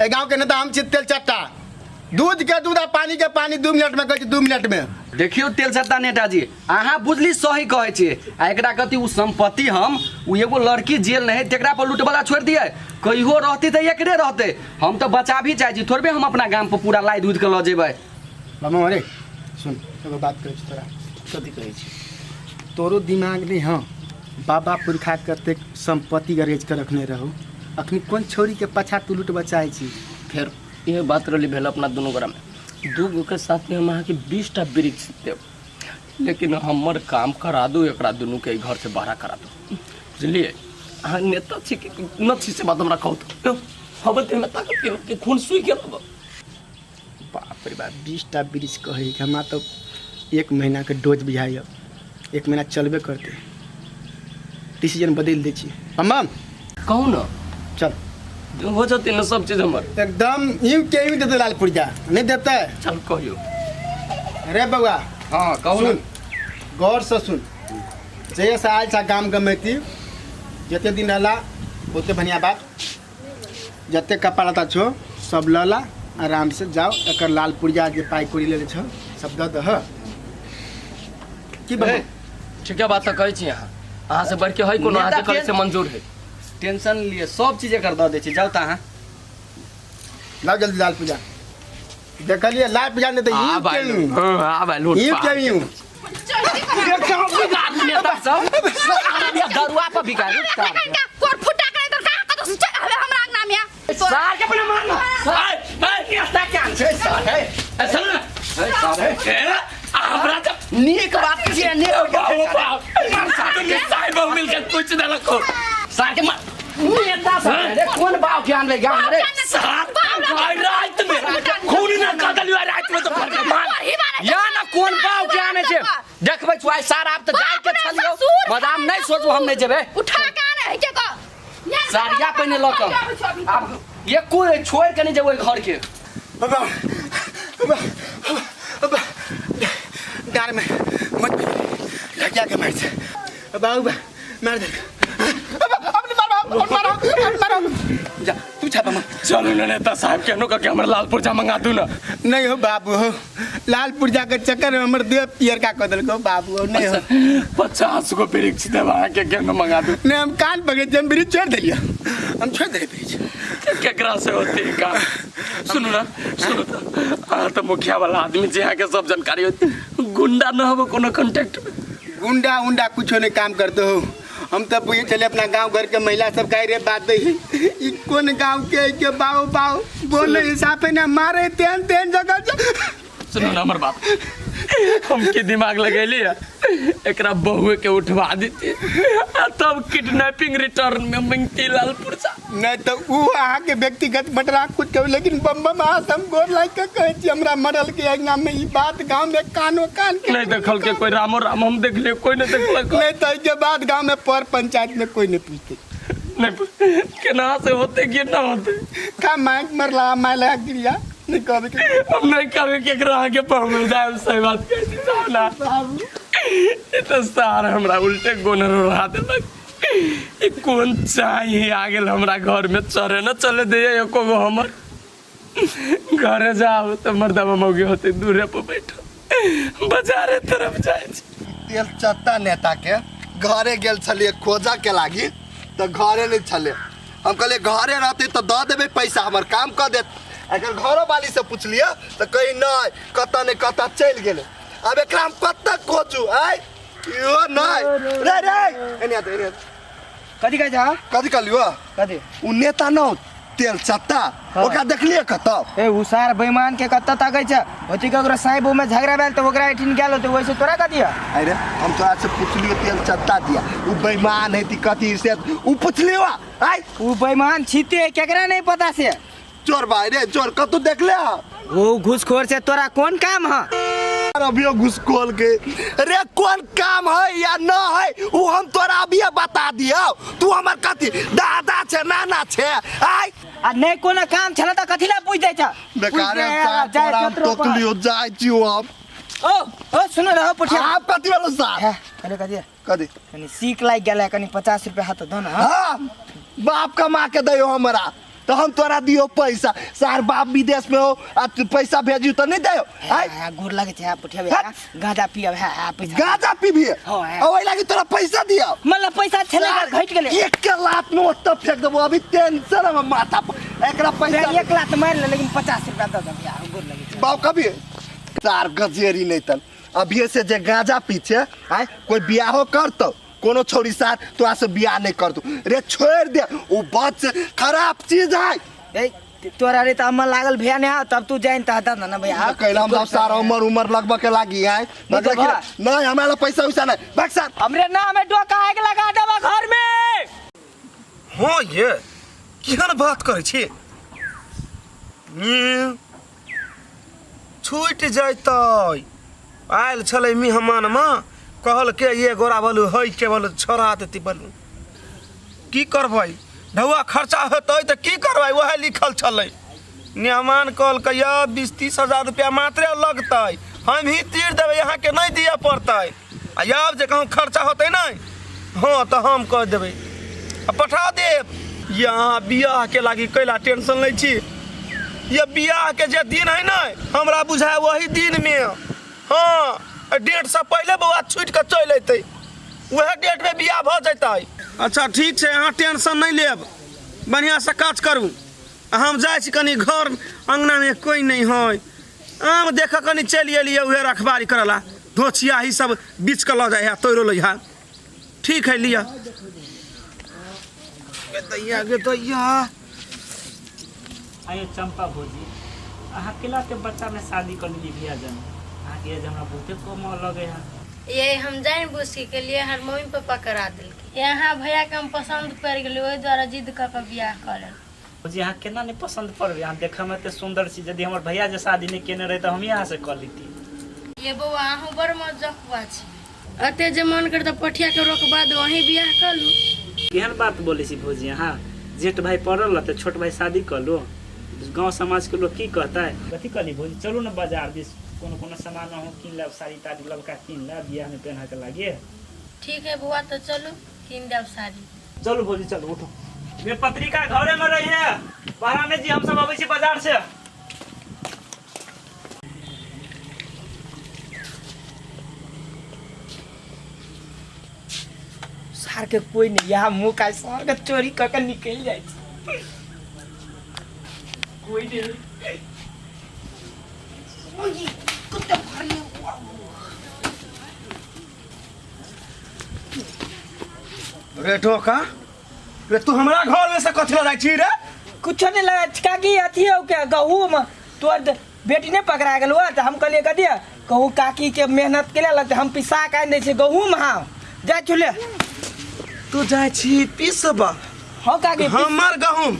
[SPEAKER 10] ए गाँव के नेता हम छी तेल चट्टा, दूध के दूध आ पानी के पानी 2 मिनट में कहै छी, 2 मिनट में।
[SPEAKER 9] देखियो तेल चट्टा नेताजी अहाँ बुझली सही कहै छी। आ एकरा कथी उ संपत्ति हम उ एगो लड़की जेल नहीं तेकरा पर लूटबला छोड़ दिए, कहियो रहती तऽ एकरे रहते। हम तऽ बचा भी चाहै छी, थोड़बे हम अपना गाम पर पूरा लाइ दूध के लऽ जेबै।
[SPEAKER 10] मामा अरे सुन एगो बात कहै छी तोरा।
[SPEAKER 9] कथी कहै छी?
[SPEAKER 10] तोरो दिमाग नहीं हँ, बाबा पुरखा कतेक संपत्ति अरेज के रखने रहो, अखनी कोन छोरी के पाछा तू लूट बचाइ छी?
[SPEAKER 7] फेर इहे बात रहली भेल अपना दुनू गोरा में। 2 गो के साथ में हम अहाँके 20टा वृक्ष देब, लेकिन हमर काम करा दू, एकरा दुनू के घर से बाहर करा दू, बुझलिए? अहाँ नेता छी कि न छी से बात हमरा कहू तो। हबे देह में ताकत के खून सूखि गेल हबे।
[SPEAKER 10] बाप रे बाप, 20टा वृक्ष कहै कि हमरा तो 1 महीना के डोज बुझाइए, 1 महीना चलबे करते। डिसीजन बदलि दै छी। अम्मा
[SPEAKER 7] कहू ना।
[SPEAKER 10] चल
[SPEAKER 7] हो जते ना सब चीज हमर
[SPEAKER 10] एकदम यूं के यूं देते लाल पुर्जा नहीं देते।
[SPEAKER 7] चल कहियो।
[SPEAKER 10] अरे बउआ।
[SPEAKER 9] हाँ कहू ना।
[SPEAKER 10] सुन गौर से सुन, जैसे आयल छा गाम गमेती जते दिन रहला ओते बढ़िया बात, जते कपड़ा लत्ता छो सब लला आराम से जाओ, एकर लाल पुर्जा जे पाई कौड़ी लेले छो सब दऽ दह। की बा?
[SPEAKER 7] ठीक है बात तो कहै छी अहाँ, अहाँ से बढ़ के है कोनो, अहाँ जे करै से मंजूर है।
[SPEAKER 9] टेंशन लिए सब चीज एकर दऽ दै छी, जाउ तऽ अहाँ।
[SPEAKER 10] लाओ जल्दी लाल पूजा। देखलिए लाल पूजा नहीं तो यूं के यूं।
[SPEAKER 7] हां आ भाई लूट
[SPEAKER 10] यूं के यूं।
[SPEAKER 9] नेता सब दरुआ पर बिका
[SPEAKER 8] कोर फुटा करे तो का कतो से चल हवे हमरा अंगना में।
[SPEAKER 9] सार के अपने मारना।
[SPEAKER 7] आय आय
[SPEAKER 9] नेता क्या छै सार है।
[SPEAKER 7] ए चल ना।
[SPEAKER 9] सार है।
[SPEAKER 7] ए हमरा जब
[SPEAKER 9] नीक बात छै नीक
[SPEAKER 7] बाबू बाप साहब मिल के कुछ देलको
[SPEAKER 9] सार के मार। नेता सब रे कोन बाव के आनबै गाम रे
[SPEAKER 7] सार आइ रात में खून ना कदलियो रात में तो फरक मार
[SPEAKER 9] या ना कोन बाव के आने छै देखबै छु आइ सार आब त जाय के छलियो मदाम नहीं सोचू हम नहीं जेबै
[SPEAKER 8] उठा के आने है के को
[SPEAKER 9] सारिया पहिने ल के आब एको छोड़ के नहीं जेबै घर के।
[SPEAKER 10] बाबा बाबा बाबा डार में मत ढकिया के मार दे बाबू मार दे बाबा अब नहीं मारो अब मारो अब मारो जा तू छापा मार।
[SPEAKER 7] चलू ना नेता साहब केनो का के हमर लाल पुर्जा मंगा दू ना।
[SPEAKER 10] नहीं हो बाबू हो लाल पुर्जा के चक्कर में हमर देह पियर का कह देलको बाबू हो नहीं हो।
[SPEAKER 7] 50 गो वृक्ष देवा के केनो मंगा दू।
[SPEAKER 10] नहीं हम कान पकड़े हम वृक्ष छोड़ देलियो, हम छोड़ देलियो वृक्ष।
[SPEAKER 7] केकरा से होती है काम? सुनू ना सुनू तो अहाँ तो मुखिया वाला आदमी जे अहाँ के सब जानकारी होती, गुंडा न हो कोनो कांटेक्ट में?
[SPEAKER 10] गुंडा उंडा कुछो नहीं काम करते हो। हम तो पूछे चले अपना गांव घर के महिला सब कह रे बात है ई कोन गांव के के बाओ बाओ बोले हिसाब पे ना मारे तेन तेन जगह से।
[SPEAKER 7] सुनू ना हमर बात, हम के दिमाग लगेली है एकरा बहुए के उठवा देती आ तब किडनैपिंग रिटर्न में मंगती लाल पुर्जा।
[SPEAKER 10] नहीं तो ऊ अहाँ के व्यक्तिगत बटरा कुछ कहू, लेकिन बम बम अहाँ से हम गोर लाग के कहै छी हमरा मरल के अंगना में ई बात गांव में कानो कान के
[SPEAKER 7] नहीं देखल के कोई रामो राम हम देख लियो कोई नहीं देखलक।
[SPEAKER 10] नहीं तो के बाद गांव में पर पंचायत में कोई नहीं पूछते।
[SPEAKER 7] नहीं केना से होते कि ना होते
[SPEAKER 10] का माइक मरला माय लगा गिरिया नहीं कहबे के
[SPEAKER 7] हम नहीं कहबे के एकरा आगे पहुंच जाए। सही बात कहै छी साहब ना। ई तो सार हमरा उल्टे गोनर उड़ा देलक। ई कोन चाही आ गेल हमरा घर में चरे न चले दे एको गो हमर घरे जाओ तो मर्दावा मौगी होते दूरे पर बैठो बाजारे तरफ जाए छी।
[SPEAKER 3] तेल चट्टा नेता के घरे गेल छलिए खोजा के लागी तो घरे नहीं छले। हम कहलिए घरे रहते तो दऽ देबै पैसा हमर काम कऽ देत। अगर घरो वाली से पुछलिए तो कही नहीं कतऽ नहीं कतऽ चलि गेलै। अब एकरा हम कतऽ खोजू आय इहो नहीं रे रे एने आते एने
[SPEAKER 9] कथी कहै छ?
[SPEAKER 3] कथी कहलियो?
[SPEAKER 9] कथी?
[SPEAKER 3] उ नेता न तेल चट्टा ओकरा देखलिए कतौ?
[SPEAKER 11] ए उ सार बेईमान के कत्ता तकै छ होती ककरो साइब में झगड़ा भेल तऽ ओकरा एठिन गेल होतै, वैसे तोरा कथी है?
[SPEAKER 3] अरे हम तोरा से पुछलियो तेल चट्टा दिया उ बेईमान है ती कथी से उ पुछलियो आय?
[SPEAKER 11] उ बेईमान छीते केकरा नहीं पता से।
[SPEAKER 3] चोर भाई रे चोर कतौ देखले हा?
[SPEAKER 11] वो घूसखोर से तोरा कौन काम है?
[SPEAKER 3] अभियो घुसखोर के रे कौन काम है या न है उ हम तोरा अभिये बता दियो। तू हमर कथी दादा छे नाना छे आय?
[SPEAKER 11] आ नहीं कोनो काम छला त कथी ला पूछ दै छ?
[SPEAKER 3] बेकार है, तोरा हम टोकलियो जाय छियो हम।
[SPEAKER 11] ओ ओ सुनो रहो पुठिया।
[SPEAKER 3] आप कथी वाला साहब?
[SPEAKER 11] है, कने कथी?
[SPEAKER 3] कथी?
[SPEAKER 11] कनी सीख लाग गेलै कनी 50 रुपया हाथ दो ना।
[SPEAKER 3] हां बाप कमा के दयो हमरा तो हम तोरा दियो पैसा। सार बाप विदेश में हो आ तू पैसा भेजियो तो नहीं दयो।
[SPEAKER 11] आय गोर लागे छै पुठिया भैया, गांजा पियब है है पैसा।
[SPEAKER 3] गांजा पीबी?
[SPEAKER 11] हां, है।
[SPEAKER 3] ओइ लागी तोरा पैसा दियो।
[SPEAKER 11] मतलब पैसा छले घट गेलै।
[SPEAKER 3] एक के लात में ओत्त फेंक देबो अभी टेंशन हम माथा पर। एकरा पैसा
[SPEAKER 11] एक लात मार ले लेकिन 50 रुपया दऽ दे भैया, गोर लागे छै।
[SPEAKER 3] बाप कभी सार गजेरी नहीं तन अभी से जे गांजा पीछे आय कोई बियाहो करतो कोनो छोरी साथ तोरा से बियाह नहीं करतो रे छोड़ दे उ बच खराब चीज है।
[SPEAKER 11] ए तोरा रे त अम्मा लागल भैया ने आ तब तू जाइन त हता ना भैया।
[SPEAKER 3] कैला हम सारा उमर उमर लगबा के लागी है।
[SPEAKER 11] नहीं तो बा।
[SPEAKER 3] नहीं हमरा ला पैसा वैसा नहीं भाग सार।
[SPEAKER 11] हमरे ना हमें डोका आग लगा देबा घर में।
[SPEAKER 2] हां ये केहन बात करै छी? छूटि जैतै। आयल छलै मेहमानमा कहलकै ये गोरा बलू है के बलू छोड़ा देती बलू। की करबै ढौआ खर्चा हेतै तऽ की करबै वएह लिखल छलै। मेहमान कहलकै यौ 20-30 हजार रुपया मात्रे लगतै हम ही तीर देबै अहाँके नहि दिअ पड़तै। आ आब जे कहूँ खर्चा होतै नहि हँ तऽ हम कह देबै आ पठा देब। ये अहाँ बियाहके लागी कैला टेंशन लै छी? ये बियाहके जे दिन है ने हमरा बुझाय वही दिनमे हाँ डेट से पहले बौआ छूटि कऽ चलि अयतै वएह डेटमे बियाह भऽ जेतै। अच्छा ठीक छै अहाँ टेंशन नहि लेब बढ़िआँसँ काज करू। हम जाइ छी कनि घर अङ्गनामे कोइ नहि है आम देख कनि चलि एलियै उहे रखबारी करऽ ला धोछिया ही सब बीछ कऽ लऽ जाइ है तोड़ि लै है। ठीक है लिअ। गे दैया गे दैया।
[SPEAKER 6] आयो चंपा भौजी अहाँ केला के बच्चा में शादी कर ली भैया जन अहाँ के एज हमरा बहुते कम लगे है।
[SPEAKER 5] ये हम जान बुझ के लिए हर मम्मी पापा करा दिलके। यहाँ भैया के हम पसंद पड़ गेलै ओहि द्वारा जिद कऽ के बियाह कऽ लेल।
[SPEAKER 6] भौजी अहाँ केना नहीं पसंद पड़बै? अहाँ देखऽ में एते सुंदर छी यदि हमर भैया जे शादी नहीं केने रहे तऽ हम अहाँ से कऽ लेती।
[SPEAKER 5] ये बौआ अहूँ बड़ मजकुआ छी अते जे मन कर तऽ पठिया के रोकबा दो अहीं बियाह कऽ लू।
[SPEAKER 6] केहन बात बोलै छी भौजी अहाँ? जेठ भाई पड़ल रहतै छोट भाई शादी कऽ लू गाँव समाज के लोग की कहतै? कथी कहली भौजी चलू ने बाजार दिस कोनो कोनो सामान अहूँ कीन लेब साड़ी ताड़ी ललका कीन लेब बियाह में पहना के लागे।
[SPEAKER 5] ठीक है बौआ तो चलू कीन देब साड़ी।
[SPEAKER 6] चलू भौजी चलू उठू। ये पत्रिका घरे में रही है बाहर में जी हम सब अबै छी बाजार से।
[SPEAKER 11] सार के कोई नहीं यहाँ मुँह का सार के चोरी कर के निकल जाए कोई नहीं।
[SPEAKER 2] रे टोका रे तू हमरा घर में से कथी लऽ जाइ छी रे?
[SPEAKER 11] कुछो नहीं लगा काकी अथी हो के गहूम तोर बेटी नहीं पकड़ा गेल हुआ तो हम कहलिए कथी कहू काकी के मेहनत के लिए लगते हम पिसा के आनि दै छियै गहूम। हाँ जा चुले
[SPEAKER 2] तू जाइ छी पिसबा?
[SPEAKER 11] हाँ काकी
[SPEAKER 2] हमर गहूम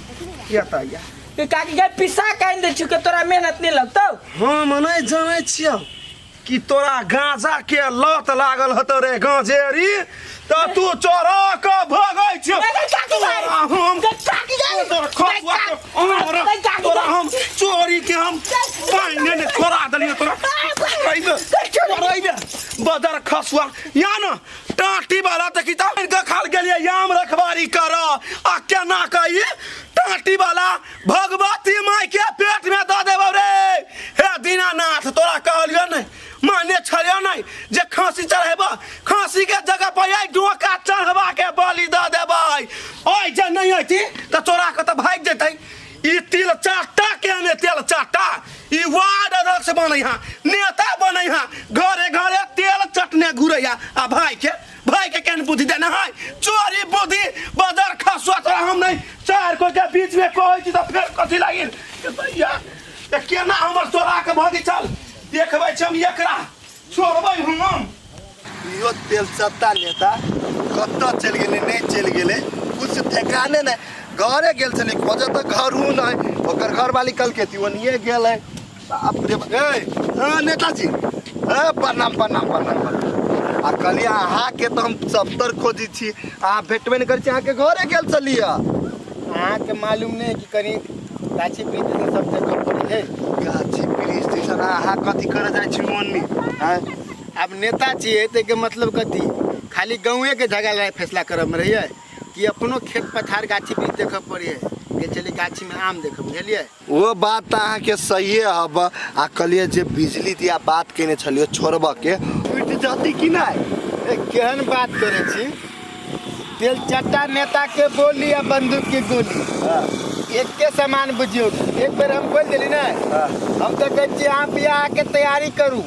[SPEAKER 2] या त या
[SPEAKER 11] के काकी के पिसा के आनि दै छियै के तोरा मेहनत नहीं लगतौ।
[SPEAKER 2] हम नहीं जानै छियौ कि तोरा गांजा के लत लागल हतो रे गांजेरी त तू चोरा के भगै छियौ। तोरा हम चोरी के हम पानि ने छोड़ा देलियौ तोरा बदर खसुआ या न टाटी वाला त किताब खाल गेलियै याम रखबारी कर आ केना कही टाटी वाला भगवती माय के पेट में दऽ देबौ रे। हे दीनानाथ तोरा कहलियौ नहीं माने छलियौ नहीं जे खांसी चढ़ेबा खांसी के जगह पर आई डोका चढ़वा के बलि दऽ देबै। ओइ जे नहीं अयती तऽ तोरा के तऽ भागि जेतै। ई तिल चाटा के ने तेल चाटा ई वार्ड अध्यक्ष बनै हा नेता बनै हा घरे घरे तेल चटनी। एने घुरैया आ भाई के भाई के केहन बुद्धि देने है चोरी बुद्धि बदर खसुआ तोरा हम नहीं चार कोई के बीच में कहै छी तऽ फेर कथी लागिल के भैया ते केना हमर तोरा के भगी चल देखबै छी हम एकरा छोड़बै हम।
[SPEAKER 3] इहो तेल सत्ता नेता कतऽ चलि गेलै नहि चलि गेलै कुछ ठेकाने नहि। घरे गेल छलै खोजऽ तऽ घरो नहि, ओकर घरवाली कहलकै कि ओनिए गेलै। बाप रे बाप। ए हाँ नेताजी, ए प्रणाम प्रणाम प्रणाम प्रणाम। आ कहलियै अहाँके तऽ हम सभतर खोजै छी, अहाँ भेटबे नहि करै छी, अहाँके घरे गेल छलियै।
[SPEAKER 10] अहाँके मालूम नहि कि कनि गाछी वृक्ष सब जगह पड़ी है।
[SPEAKER 3] गाछी वृक्ष दिसन अहाँ कथी करऽ जाइ छी ओन्नी? आँय
[SPEAKER 10] आब नेता छियै ताहिके मतलब कथी खाली गाँवेके झगड़ा लड़ाइ फैसला करऽमे रहियै कि अपनो खेत पथार गाछी वृक्ष देखऽ पड़ै है। गेल छलियै गाछीमे आम देखऽ, बुझलियै?
[SPEAKER 3] ओ बात तऽ अहाँके सहिए हब। आ कहलियै जे बिजली दिया बात केने छलियै छोड़बऽ के, छुटि जती कि नहि?
[SPEAKER 10] ए केहन बात करै छी, तेल चट्टा नेता के बोली आ बंदूक के गोली एके समान बुझियौ। एक बेर हम बोलि देली ने, हम तऽ कहै छी अहाँ बियाह के तैयारी करू।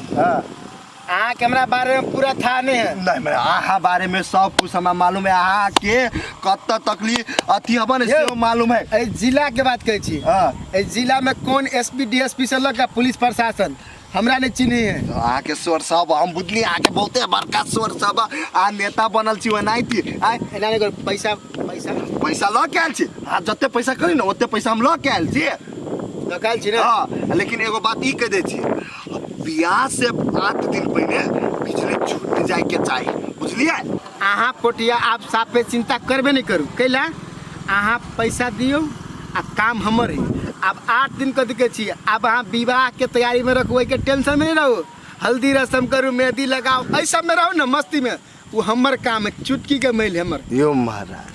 [SPEAKER 10] अहाँके हमरा बारे में पूरा था नहीं है।
[SPEAKER 3] नहीं, मैं अहाँ बारे में सब कुछ हमरा मालूम है। अहाँ के कत तकलीफ अथी हबन
[SPEAKER 10] यौ,
[SPEAKER 3] सेहो मालूम है।
[SPEAKER 10] एहि जिला के बात कहै छी, एहि जिला में कोन एसपी डीएसपी से लऽ के पुलिस प्रशासन हमरा नहीं चिन्है है।
[SPEAKER 3] अहाँ के स्वर सब हम बुझली, अहाँ के बहुते बड़का स्वर सब, अहाँ नेता बनल छी ओनाहिते। आय
[SPEAKER 10] एना नहीं करू, पैसा पैसा
[SPEAKER 3] पैसा लऽ के आयल छी। अहाँ जते पैसा करी ने ओते पैसा हम लऽ के आयल छी।
[SPEAKER 10] लऽ के आयल छी ने?
[SPEAKER 3] हाँ, लेकिन एगो बात ई कहि दै छी, बियाह से 8 दिन पहिने बिजली छूट जाय के चाही, बुझलियै?
[SPEAKER 10] अहाँ पोटिया आब साफे चिंता करबे नहीं करू, कैला अहाँ पैसा दियौ आ काम हमर है। आब 8 दिन कथी कहै छी, आब अहाँ विवाह के तैयारी में रखू, ओहिके टेंशन में नहीं रहू। हल्दी रस्म करू, मेहंदी लगाओ, एहि सब में रहू ने मस्ती में, वो हमर काम है, चुटकी के मैल हमर।
[SPEAKER 3] यो महाराज,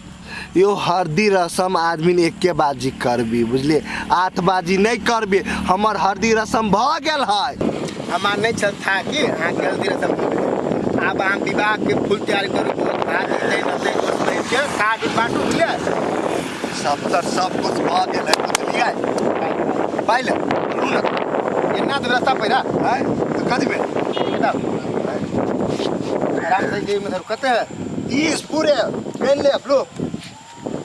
[SPEAKER 3] यो हरदी रसम आदमी ने एके बाजी करबी, बुझलिए? 8 बाजी नहीं करबी। हमर हरदी रसम भ गेल है।
[SPEAKER 10] हमार नहीं छल था कि अहाँके हल्दी रसम भऽ गेल। आब अहाँ विवाह के फूल तैयार करू, भोज भात हेतै नतै के कार्ड बाँटू, बुझलिए?
[SPEAKER 3] सब तर सब कुछ भ गेल है, बुझलिए? पाइ ले करू ने।
[SPEAKER 10] एना तऽ रास्ता पहिरा।
[SPEAKER 3] आँय, तऽ कथी भेल?
[SPEAKER 10] बताउ। आराम से जेब में धरू। कते है?
[SPEAKER 3] 30 पूरे पेन ले लो,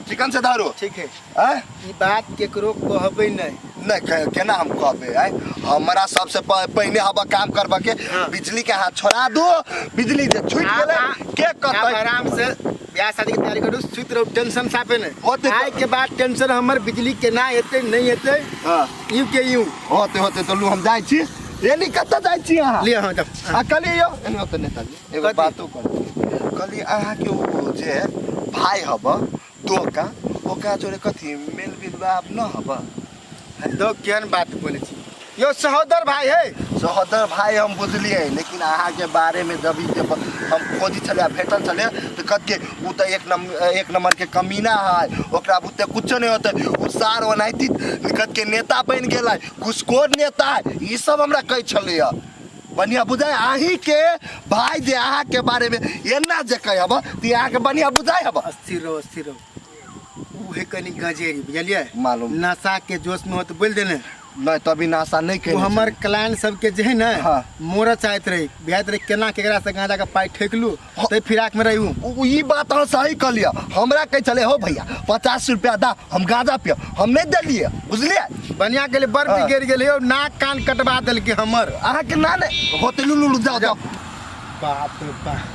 [SPEAKER 3] चिकन से धारो।
[SPEAKER 10] ठीक है।
[SPEAKER 3] आँय?
[SPEAKER 10] ई बात केकरो कहबै नहीं।
[SPEAKER 3] नहीं, केना हम कहबै? आँय, हमरा सबसे पहिने हवा काम करबा के बिजली के हाथ छोड़ा दो, बिजली जे छूट
[SPEAKER 10] आब
[SPEAKER 3] गेलै के
[SPEAKER 10] आब
[SPEAKER 3] कहतै?
[SPEAKER 10] आराम से ब्याह शादी के तैयारी करू, सुति रहू, टेंशन साफे नहीं।
[SPEAKER 3] होते
[SPEAKER 10] आइ के बाद टेंशन हमर बिजली केना हेतै नहीं हेतै, यूं के यूं
[SPEAKER 3] होते होते। तो लू हम जाइ छी। एनी कतऽ जाइ छी अहाँ?
[SPEAKER 10] लिअ, हाँ, जाउ।
[SPEAKER 3] आ कहलियै यौ, एनी होते नेताजी, एगो
[SPEAKER 10] कथी?
[SPEAKER 3] बातो करू। कहलियै अहाँके ओ जे भाई हब दोका, ओकरा जोरे कथी मेल मिलाप न हब?
[SPEAKER 10] दो केहन बात बोलै छी यौ, सहोदर भाई है।
[SPEAKER 3] सहोदर भाई हम बुझलियै, लेकिन अहाँके बारे में जब ई जब हम खोजी छलियै भेटल छलियै तऽ कथी ओ तऽ एक नंबर के कमीना है, ओकरा बुते कुछो नहीं होतै, ओ सार ओनाहिते कथ के नेता बनि गेलै, घुसखोर नेता है, ई सब हमरा कहै छलैया। बढ़िया बुझाय अहीं के भाई जे अहाँ के बारे में एना जे कहै हब तऽ अहाँके बढ़िया बुझाय हब।
[SPEAKER 10] अस्थिर रहो, अस्थिर रहो। उ है कनी गजेरी, बुझलियै?
[SPEAKER 3] मालूम।
[SPEAKER 10] नशा के जोश में हो तऽ बोलि देने।
[SPEAKER 3] नहीं तभी नशा नहीं
[SPEAKER 10] ओ हमर क्लाइंट सबके जे है ने, मोरा चाहत रही, बुझाइत रही केना केकरा से गांजा के पाइ ठेकलू, तै फिराक में रही उ।
[SPEAKER 3] ई बात अहाँ सही कहलियै। हमरा कहै छलै हो भैया 50 रुपया दा हम गांजा पियब, हम नहीं देलियै, बुझलियै?
[SPEAKER 10] बढ़िया गेलै, बड़ बिगड़ि गेलै यौ, नाक कान कटवा देलकै हमर।
[SPEAKER 3] अहाँके ना नहि होतै, लू लू लू जाओ जाओ।
[SPEAKER 10] बाप रे बाप,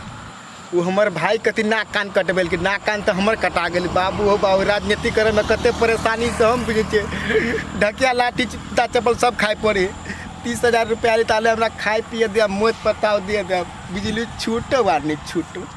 [SPEAKER 10] ओ हमर भाई कथी नाक कान कटबेलकै, नाक कान तऽ हमर कटा गेलै। बाबू हो बाबू, राजनीति करैमे कते परेशानी से हम बुझै छियै। ढकिया लाठी जूता चप्पल सब खाइ पड़े। 30,000 रुपया ले ताले हमरा खाइ पिए दिया, मौत पताव दिए दिया, बिजली छूटो वा नहीं छूटो।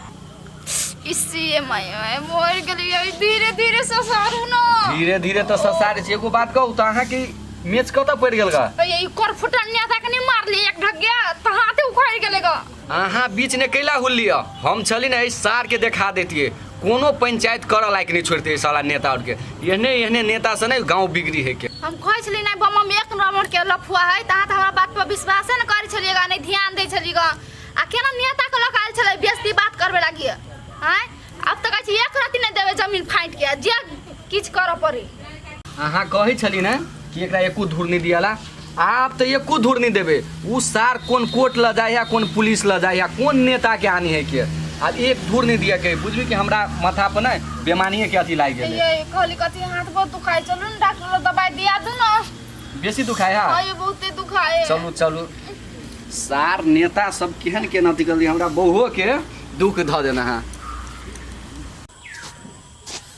[SPEAKER 8] इसी my my मर गेलियै, धीरे धीरे ससारू न।
[SPEAKER 9] धीरे धीरे तऽ ससारे छी। एगो बात कहू तऽ अहाँके मेच कतऽ पड़ि गेल गा?
[SPEAKER 8] ए, ई कर फुटनिया तक नहीं मारली एक ढगिया तऽ हाथे उखाड़ गेलै गा।
[SPEAKER 9] अहाँ बीच ने कैला हुल्ली? हम छली ने एहि सार के देखा देतियै, कोनो पंचायत करऽ लायक नहीं छोड़तियै साला नेता और के। एहने एहने नेता से ने गांव बिगड़ी है के।
[SPEAKER 8] हम कहै छली नहीं बम हम एक नंबर के लफुआ है, तऽ अहाँ तऽ हमरा बात पर विश्वासे ने करै छलियै गा, नहीं ध्यान दै छलियै गा। आ केना नेता के लऽ के आयल छलै बेइज्जती बात करबे लागी? आँय, अब तऽ कहै छी एक रत्ती नहीं देबै जमीन फाटि के, जे किछु करऽ पड़े।
[SPEAKER 9] अहाँ कहै छली ने कि एकरा एको धूर नहीं दियाला, आप तो एको धूर नहीं देबे। उ सार कोन कोर्ट ल जाय है, कोन पुलिस ल जाय है, कोन नेता के आनी है के, आब एक धूर नहीं दिया के। बुझबी कि हमरा माथा पर नहीं बेमानिए के अथी लागि गेलै।
[SPEAKER 8] ये कहली कथी हाथ बहुत दुखाय, चलू ने डॉक्टर लग दवाई दिया दू ना।
[SPEAKER 9] बेसी दुखाय है?
[SPEAKER 8] हाँ, ये बहुते दुखाय है।
[SPEAKER 9] चलू चलू। सार नेता सब केहन केहन अथी कर हमरा बहुओ के दुख धऽ देना है।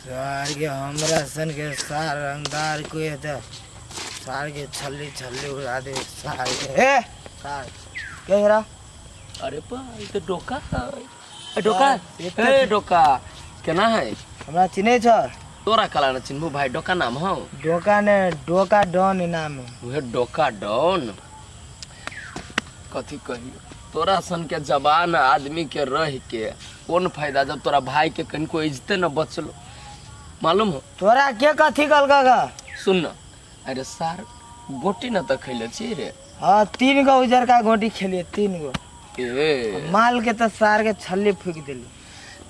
[SPEAKER 11] सार के हमरा सन के सार रंगदार कोई है सार के छल्ली छल्ली उड़ा दे सार के। ए सार के हेरा?
[SPEAKER 7] अरे बा ई तो डोका है। ए डोका, ए डोका केना है?
[SPEAKER 11] हमरा चिन्है छ?
[SPEAKER 7] तोरा कला न चिन्हबू भाई, डोका नाम हौ?
[SPEAKER 11] डोका ने डोका डॉन नाम है।
[SPEAKER 7] उहे डोका डॉन कथी कहियो, तोरा सन के जवान आदमी के रह के कोन फायदा जब तोरा भाई के कनिको इज्जते न बचलो, मालूम हो?
[SPEAKER 11] तोरा के कथी कहलका गा?
[SPEAKER 7] सुन न, अरे सार गोटी न त खैले छी रे।
[SPEAKER 11] हाँ 3 गो उजरका गोटी खेलिए, 3 गो।
[SPEAKER 7] ए
[SPEAKER 11] माल के त सार के छल्ली फूक देली।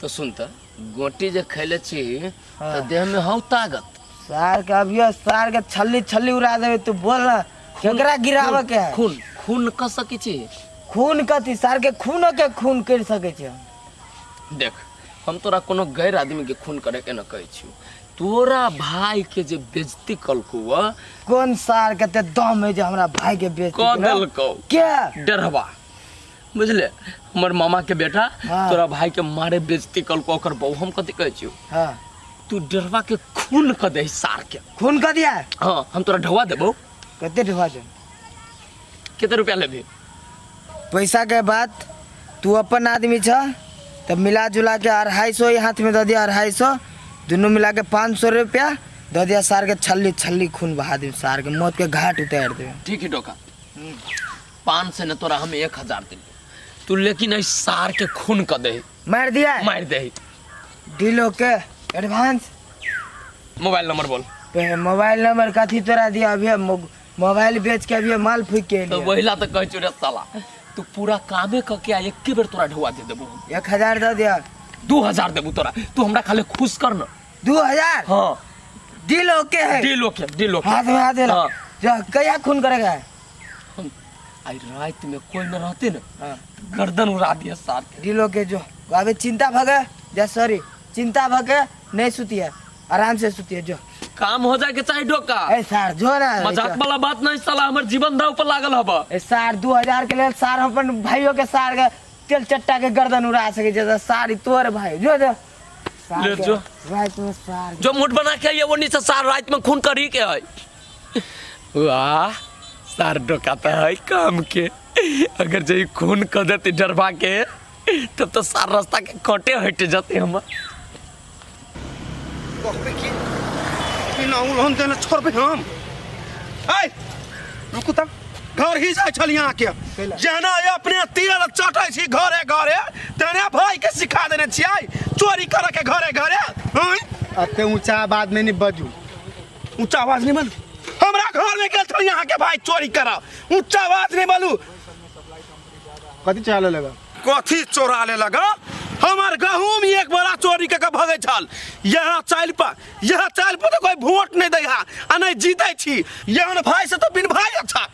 [SPEAKER 7] तो सुन त, गोटी जे खैले छी
[SPEAKER 11] हाँ।
[SPEAKER 7] त देह में हौ ताकत।
[SPEAKER 11] सार के अभियो सार के छल्ली छल्ली उड़ा देबे, तू बोल ना केकरा गिरावे के है?
[SPEAKER 7] खून खून क सकै छी?
[SPEAKER 11] खून कथी सार के खूनो के खून कर सकै छी हम।
[SPEAKER 7] देख हम तोरा कोनो गैर आदमी के खून करे के न कहै छियौ, तोरा भाई के जे बेइज्जती कलकौ
[SPEAKER 11] कोन सार के ते दम है जे हमरा भाई के बेइज्जती
[SPEAKER 7] क देलकौ?
[SPEAKER 11] के
[SPEAKER 7] डरवा बुझले, हमर मामा के बेटा।
[SPEAKER 11] हाँ।
[SPEAKER 7] तोरा भाई के मारे बेइज्जती कलकौ ओकर बहू। हम कथी कहै छियौ?
[SPEAKER 11] हाँ।
[SPEAKER 7] तू डरवा के खून क दे सार के।
[SPEAKER 11] खून क दिया?
[SPEAKER 7] हाँ, हम तोरा ढवा देबौ।
[SPEAKER 11] कते ढवा दे?
[SPEAKER 7] कते रुपया लेबही?
[SPEAKER 11] पैसा के बात, तू अपन आदमी छ तब मिला जुला के 250 ही हाथ में दे दिया, 250 दोनों मिला के 500 रुपया दे दिया। सार के छल्ली छल्ली खून बहा दे, सार के मौत के घाट उतार दे।
[SPEAKER 7] ठीक है डोका, 500 ने तोरा हम 1000 दिल तू, लेकिन एहि सार के खून क दे।
[SPEAKER 11] मार दिया?
[SPEAKER 7] मार दे।
[SPEAKER 11] Deal okay, advance.
[SPEAKER 7] Mobile number बोल।
[SPEAKER 11] मोबाइल नंबर कथी तोरा दिया? अभी मोबाइल बेच के अभी माल फूक के
[SPEAKER 7] तो वहिला तो कहै छु रे साला, तू पूरा कामे क के आ एके बेर तोरा ढुआ दे देबो।
[SPEAKER 11] 1000 दे दिया।
[SPEAKER 7] 2000 देबो तोरा, तू हमरा खाली खुश कर न।
[SPEAKER 11] 2000?
[SPEAKER 7] हाँ।
[SPEAKER 11] डील ओके है?
[SPEAKER 7] Deal okay, deal okay.
[SPEAKER 11] हाथ में हाथ दे।
[SPEAKER 7] हाँ।
[SPEAKER 11] जा कया खून करेगा?
[SPEAKER 7] हम आई रात में कोई न रहते न,
[SPEAKER 11] हाँ।
[SPEAKER 7] गर्दन उड़ा दिया सार के।
[SPEAKER 11] डील ओके जो अबे चिंता भगे जा, सॉरी चिंता भगे नहीं सुतिया, आराम से सुतिया जो।
[SPEAKER 7] काम हो जाए के चाहे डोका।
[SPEAKER 11] ए सार जो ना
[SPEAKER 7] मजाक वाला बात नहीं साला, हमर जीवन दाव पर लागल हबा।
[SPEAKER 11] ए सार 2000 के लेल सार हम अपन भाइयों के सार के तेल चट्टा के गर्दन उड़ा सके जे सार तोर भाई जो जो
[SPEAKER 7] ले जो।
[SPEAKER 11] रात में सार
[SPEAKER 7] जो मुठ बना के आइए वो नीचे सार रात में खून करी के है। वाह सार डोका तो है काम के, अगर जे खून कर देते डरवा के तब तो सार रास्ता के कांटे हट जाते हमर।
[SPEAKER 2] कहबे कि बिना उलहन देने छोड़बे हम? ऐ रुकू तब, घर ही जाइ छल यहाँ के जेना अपने तेल चटै छी घरे घरे तेने भाई के सिखा देने छियै चोरी करे के घरे घरे।
[SPEAKER 10] अते ऊंचा आवाज में नहीं बजू।
[SPEAKER 2] ऊंचा आवाज नहीं बोलू, हमरा घर में गेल छल यहाँ के भाई चोरी करा, ऊंचा आवाज नहीं बोलू।
[SPEAKER 10] कथी चोरा लगा?
[SPEAKER 2] कथी चोरा ले लगा? हमर गहूम एक बड़ा चोरी के भगै छल। यहाँ चालि पर, यहाँ चालि पर तो कोई वोट नहीं दै हा आ नहीं जीतै छी। एहन भाई से तो बिन भाई अच्छा।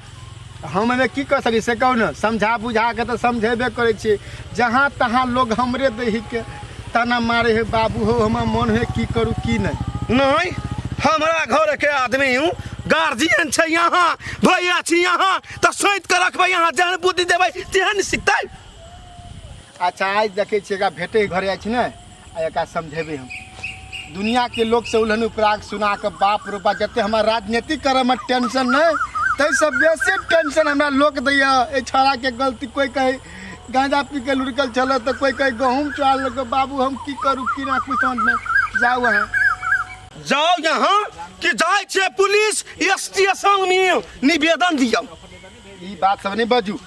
[SPEAKER 10] हम एहिमे की कर सकी से कहू ने, समझा बुझा के तऽ समझेबे करै छियै। जहाँ तहाँ लोग हमरे दही के ताना मारे है, बाबू हो हमरा मन है की करू की नहीं।
[SPEAKER 2] नहीं हमरा घर के आदमी हूँ, गार्जियन छै यहाँ, भैया छी यहाँ, तऽ सैत के रखबै यहाँ, जेहन बुद्धि देबै तेहन सिखतै।
[SPEAKER 10] अच्छा आज देखै छियै एकरा भेटै घरे जाइ छी ने, आ एकरा समझेबै हम। दुनिया के लोग से उलहन उपराग सुना के बाप रो बाप जते हमरा राजनीति करे में टेंशन नहीं, ताहिसँ बेसी टेंशन हमरा लोक दैया। एहि छौड़ा के गलती, कोई कहे गांजा पी के लुढ़कल छल, तो कोई कहे गहूम चोरा लेलकै। बाबू हम की करू की ना कुछ समझ में। जाउ अहाँ
[SPEAKER 2] जाओ यहाँ कि जाइ छियै पुलिस स्टेशन में निवेदन दियौ।
[SPEAKER 10] ई बात सब नहीं बजू,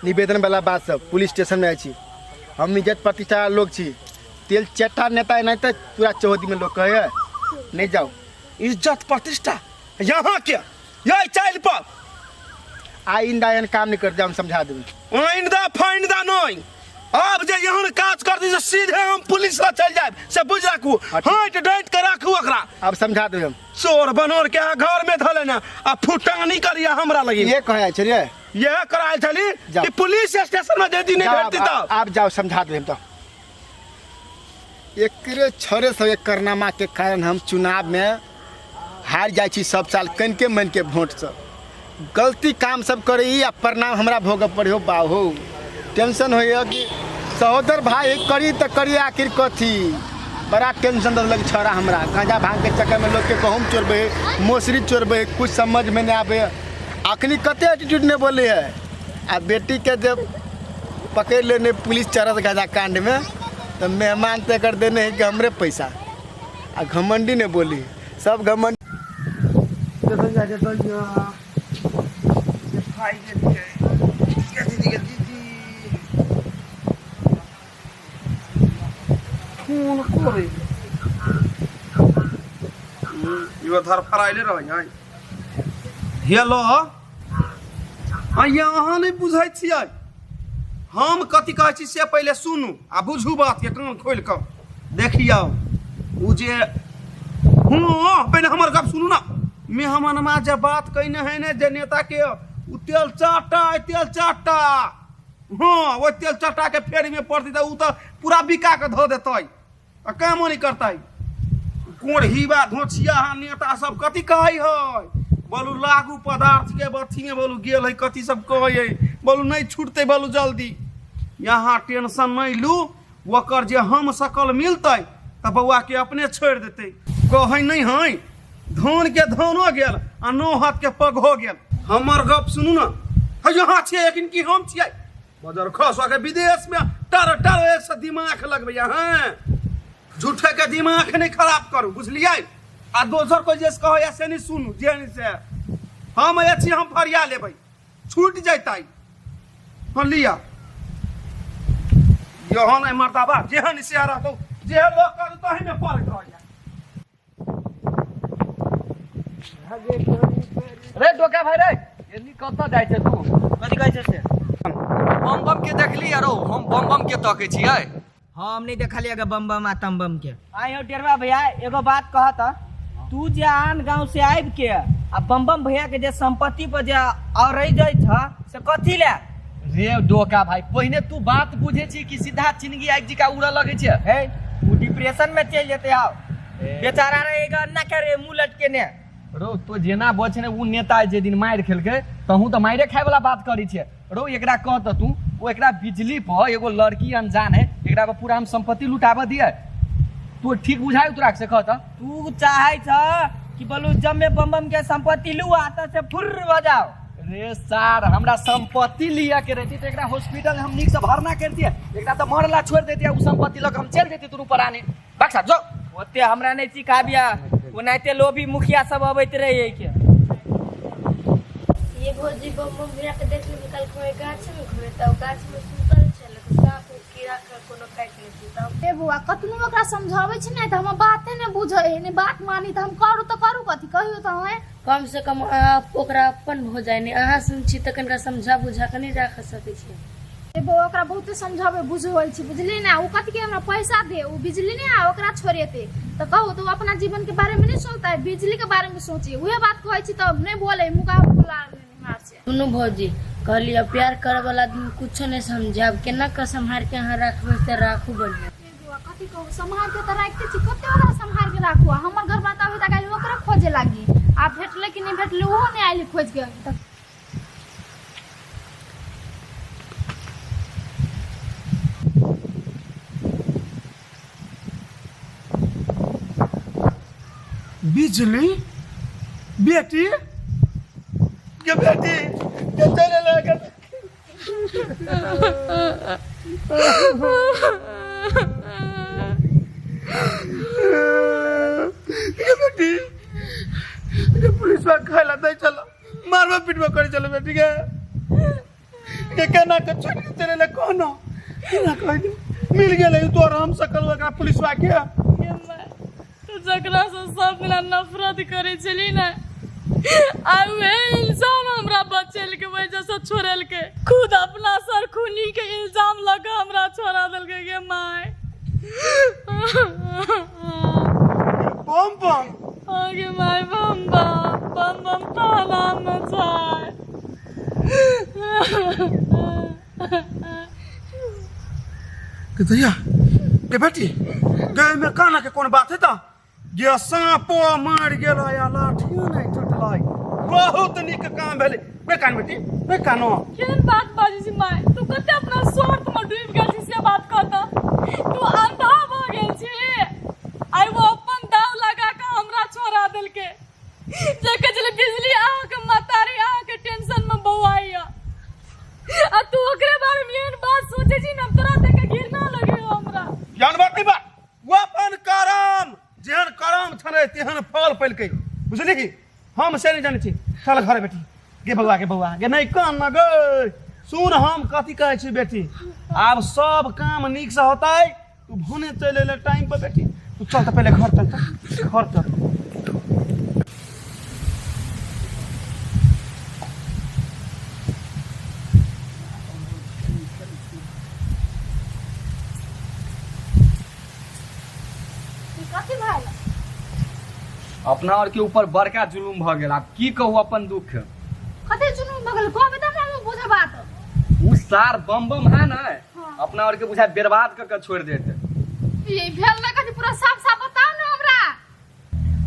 [SPEAKER 10] निवेदन वाला बात सब पुलिस स्टेशन में जाइ छी। हम इज्जत प्रतिष्ठा लोग छी, तेल चट्टा नेता एनाहिते पूरा चौहदी में लोग कहे नहीं जाओ।
[SPEAKER 2] इज्जत प्रतिष्ठा यहाँ के यही चालि पर
[SPEAKER 10] आइंदा एहन काम नहीं कर, हम समझा देबै।
[SPEAKER 2] आइंदा फाइंदा नहीं, आब जे एहन काज कर दी से सीधे हम पुलिस लग चल जाए से बुझ राखू, हट डांट के राखू ओकरा।
[SPEAKER 10] अब समझा देबै हम।
[SPEAKER 2] चोर बनोर के अहाँ घर में धऽ लेने आ फुटानी करिया हमरा लगी।
[SPEAKER 10] ये कहै छै रे।
[SPEAKER 2] यह करायल छली
[SPEAKER 10] जाओ।
[SPEAKER 2] कि पुलिस स्टेशन में दे दी नहीं
[SPEAKER 10] जाओ,
[SPEAKER 2] भेटती तब।
[SPEAKER 10] आब जाओ समझा देबै हम तो। एकरे छोरे सब एक करनामा के कारण हम चुनाव में हार जाइ छी सब साल कनिके मनिके वोट सब गलती काम सब करे आ परिणाम हमरा भोगऽ पड़े हो बाहो। टेंशन होइए कि सहोदर भाई करी तऽ करी आखिर कथी, बड़ा टेंशन देलक छोरा हमरा। गांजा भांग के चक्कर में लोग के गहूम चोरबे मौसरी चोरबे कुछ समझ में नहीं आबे। अखनी कते एटीट्यूड नहीं बोले है आ बेटी के जब पकड़ लेने पुलिस चरस गांजा कांड में तो मेहमान तय कर देने है कि हमरे पैसा आ घमंडी ने बोली सब घमंड।
[SPEAKER 2] इहो धरफड़ाइले रहै है। हेलो अइया अहाँ नहि बुझै छियै हम कथी कहै छी से पहिले सुनू आ बुझू बातके कान खोलि कऽ देखियौ। ओ जे हँ पहिले हमर गप सुनू ना। मेहमानमा जे बात कहने है ने जे नेताके ओ तेल चाटा है, तेल चाटा। हँ ओहि तेल चाटाके फेरीमे पड़तै तऽ ओ तऽ पूरा बिका कऽ धऽ देतै आ कामो नहि करतै। कोढ़ीबा धोछिया नेता सब कथी कहै है बोलू लागू पदार्थ के अथी में बोलू गेल है कथी सब कहै है बोलू नहीं छूटतै बोलू जल्दी। यहाँ टेंशन नहीं लू, ओकर जे हम सकल मिलतै तऽ बौआ के अपने छोड़ि देतै। कहै नहीं है धान के धानो गेल आ नौ हाथ के पग हो गेल। हमर गप सुनू ना, है यहाँ छियै लेकिन की हम छियै बजर खस के विदेश में टर टर एक से दिमाग लगबैया। हाँ झूठे के दिमाग नहीं खराब करू बुझलियै। आ दोसर कोई जे कहैया से नहीं सुनू, जे नहीं से हम अछि हम फरिया लेबै छूट जैतै। हाँ लिया यहाँ नहीं मर्दाबा जेहन से रहतौ जेहन लोग करू तही में पड़ैत रहैया।
[SPEAKER 9] रे डोका भाई रे एनी कतऽ जाइ छै तू?
[SPEAKER 11] कथी कहै छै से?
[SPEAKER 9] बम बम के देखली यारो? हम बम बम के तकै छियै।
[SPEAKER 11] हाँ हम नहीं देखलियै गे बम बम आ तम बम के। आइ हौ डेरवा भैया एगो बात कह त, तू जे आन गांव से आबि के आ बम बम भैया के जे संपत्ति पर जे औरै जाइ छ से कथी ले?
[SPEAKER 9] रे डोका भाई पहिने तू बात बुझे छी कि सीधा चिनगी आगि जिका उड़ऽ लगै छै?
[SPEAKER 11] हे उ डिप्रेशन में चलि जेतै आउ बेचारा रहेगा ना करे मुंह लटके ने।
[SPEAKER 9] रो तो जेना बचे ने उ नेता जे दिन मारि खेलकै तहूँ तऽ मारे खाय वाला बात करै छियै। रो एकरा कह तऽ तू ओ एकरा बिजली पर एगो लड़की अनजान है एकरा पर पूरा हम संपत्ति लुटाबऽ दिए, तू ठीक बुझाय तोरा से कह तऽ?
[SPEAKER 11] तू चाहै छ कि बोलू जमे बम बम के संपत्ति लू आ तऽ से फुर्र भऽ जाओ।
[SPEAKER 9] रे सार हमरा संपत्ति लिया के रहती तऽ एकरा हॉस्पिटल हम नीक से भरना करतियै, एकरा तऽ मरला छोड़ि देतियै उ संपत्ति लऽ कऽ हम चलि जैतियै दुनू प्राणी। बक्सा जो
[SPEAKER 11] ओते हमरा नहीं सिखाबिया, ओनाहिते लोभी मुखिया सब अबैत रहे के।
[SPEAKER 5] ये भौजी बम बम भैया के देख लेबै कल कोई गाछ में घुमे त गाछ में सुतल छल सांप कीड़ा के कोनो काटि लेतै तब।
[SPEAKER 8] ए बौआ कतनो ओकरा समझाबै छी ने त हमर बाते ने बुझै है, ने बात मानी त हम करू त करू कथी कहियो त हमें।
[SPEAKER 5] कम से कम अहाँ ओकरा अपन भऽ जाय ने, अहाँ सुन छी तऽ कनिका समझा बुझा कऽ नहि राख सकै छी।
[SPEAKER 8] ए बौआ ओकरा बहुते समझाबै बुझबै छी बुझली ने, ओ कथी के हमरा पैसा दे, ओ बिजली नहि आ ओकरा छोड़ेते तऽ कहू तऽ ओ अपना जीवन के बारे में नहीं सोचता है, बिजली के बारे में सोचे, उहे बात कहै छी तब नहीं बोले मुका बोला हमरा से।
[SPEAKER 5] सुनू भौजी कहली अब प्यार करे वाला आदमी कुछो नहीं समझाब, केना कऽ सम्हार के अहाँ राखबै से राखू बढ़िया।
[SPEAKER 8] ए बौआ कथी कहू सम्हार के तऽ राखिते छी, कते ओकरा सम्हार के राखू, आ हमर घर बात अभी तक आयल ओकरे खोजे लागी, आ भेटलै कि नहीं भेटलै ओहो नहीं आयल खोज के अभी तक।
[SPEAKER 2] बिजली बेटी के बेटी के चले लागल। के बेटी के पुलिस खाइला दै चलो मारबो पीटबो करे चलो बेटी के के केना के छोड़ के चले ले कोनो केना कह दे मिल गेलै तोर हम सकल ओकरा पुलिसवा के।
[SPEAKER 4] तो जकरा से सब मिला नफरत करे छली ने आ उहे इंसान हमरा बचेलके वजह से छोड़ेलके, खुद अपना सर खुद सरखुनी के इल्जाम लगा हमरा छोड़ा देलकै गे my.
[SPEAKER 2] बम बम
[SPEAKER 4] आगे my, बम बम बम बम थाना में छै।
[SPEAKER 2] के दैया के बेटी गए में काना के कोन बात है त जे साँपो मारि गेल या लाठियो नहि टूटलै। बहुत नीक काम भेलै। बे कान बेटी, बे कानो।
[SPEAKER 4] केहन बात बाजै छी my, तू कते अपना स्वार्थ में डूबि गेल छी से बात कहता। तू अंधा भऽ गेल छी। आइ वो अपन दाव लगा के हमरा छोड़ा देलकै। जे कहै छलै बिजली अहाँके महतारी अहाँके टेंशन में बौआइया, आ तू ओकरे बारे में एहन बात सोचै छी ने, हम तोरा देख के घृणा लगैया हमरा।
[SPEAKER 2] जानबा की बात, वो अपन करम जेहन करम छलै तेहन फल पैलकै, बुझली? हम से नहि जानै छी। चल घर बेटी, गे बौआ, गे बौआ, गे नहि कान न गे। सुन हम कथी कहै छी बेटी, आब सब काम नीक से होतै। तू भने चलि अयले टाइम पर बेटी, तू चल तऽ पहिले घर चल, तऽ घर चल।
[SPEAKER 8] कथी भेल?
[SPEAKER 9] अपना और के ऊपर बड़का जुलुम भ गेल, आब की कहू अपन दुख।
[SPEAKER 8] कथी जुलुम भ गेल कहबे तब ने हम बुझब बात।
[SPEAKER 9] उ सार बम बम है ना, अपना और के बुझा बर्बाद क के छोड़ देते।
[SPEAKER 8] ये भेल ना कथी, पूरा साफ साफ बताओ ना हमरा।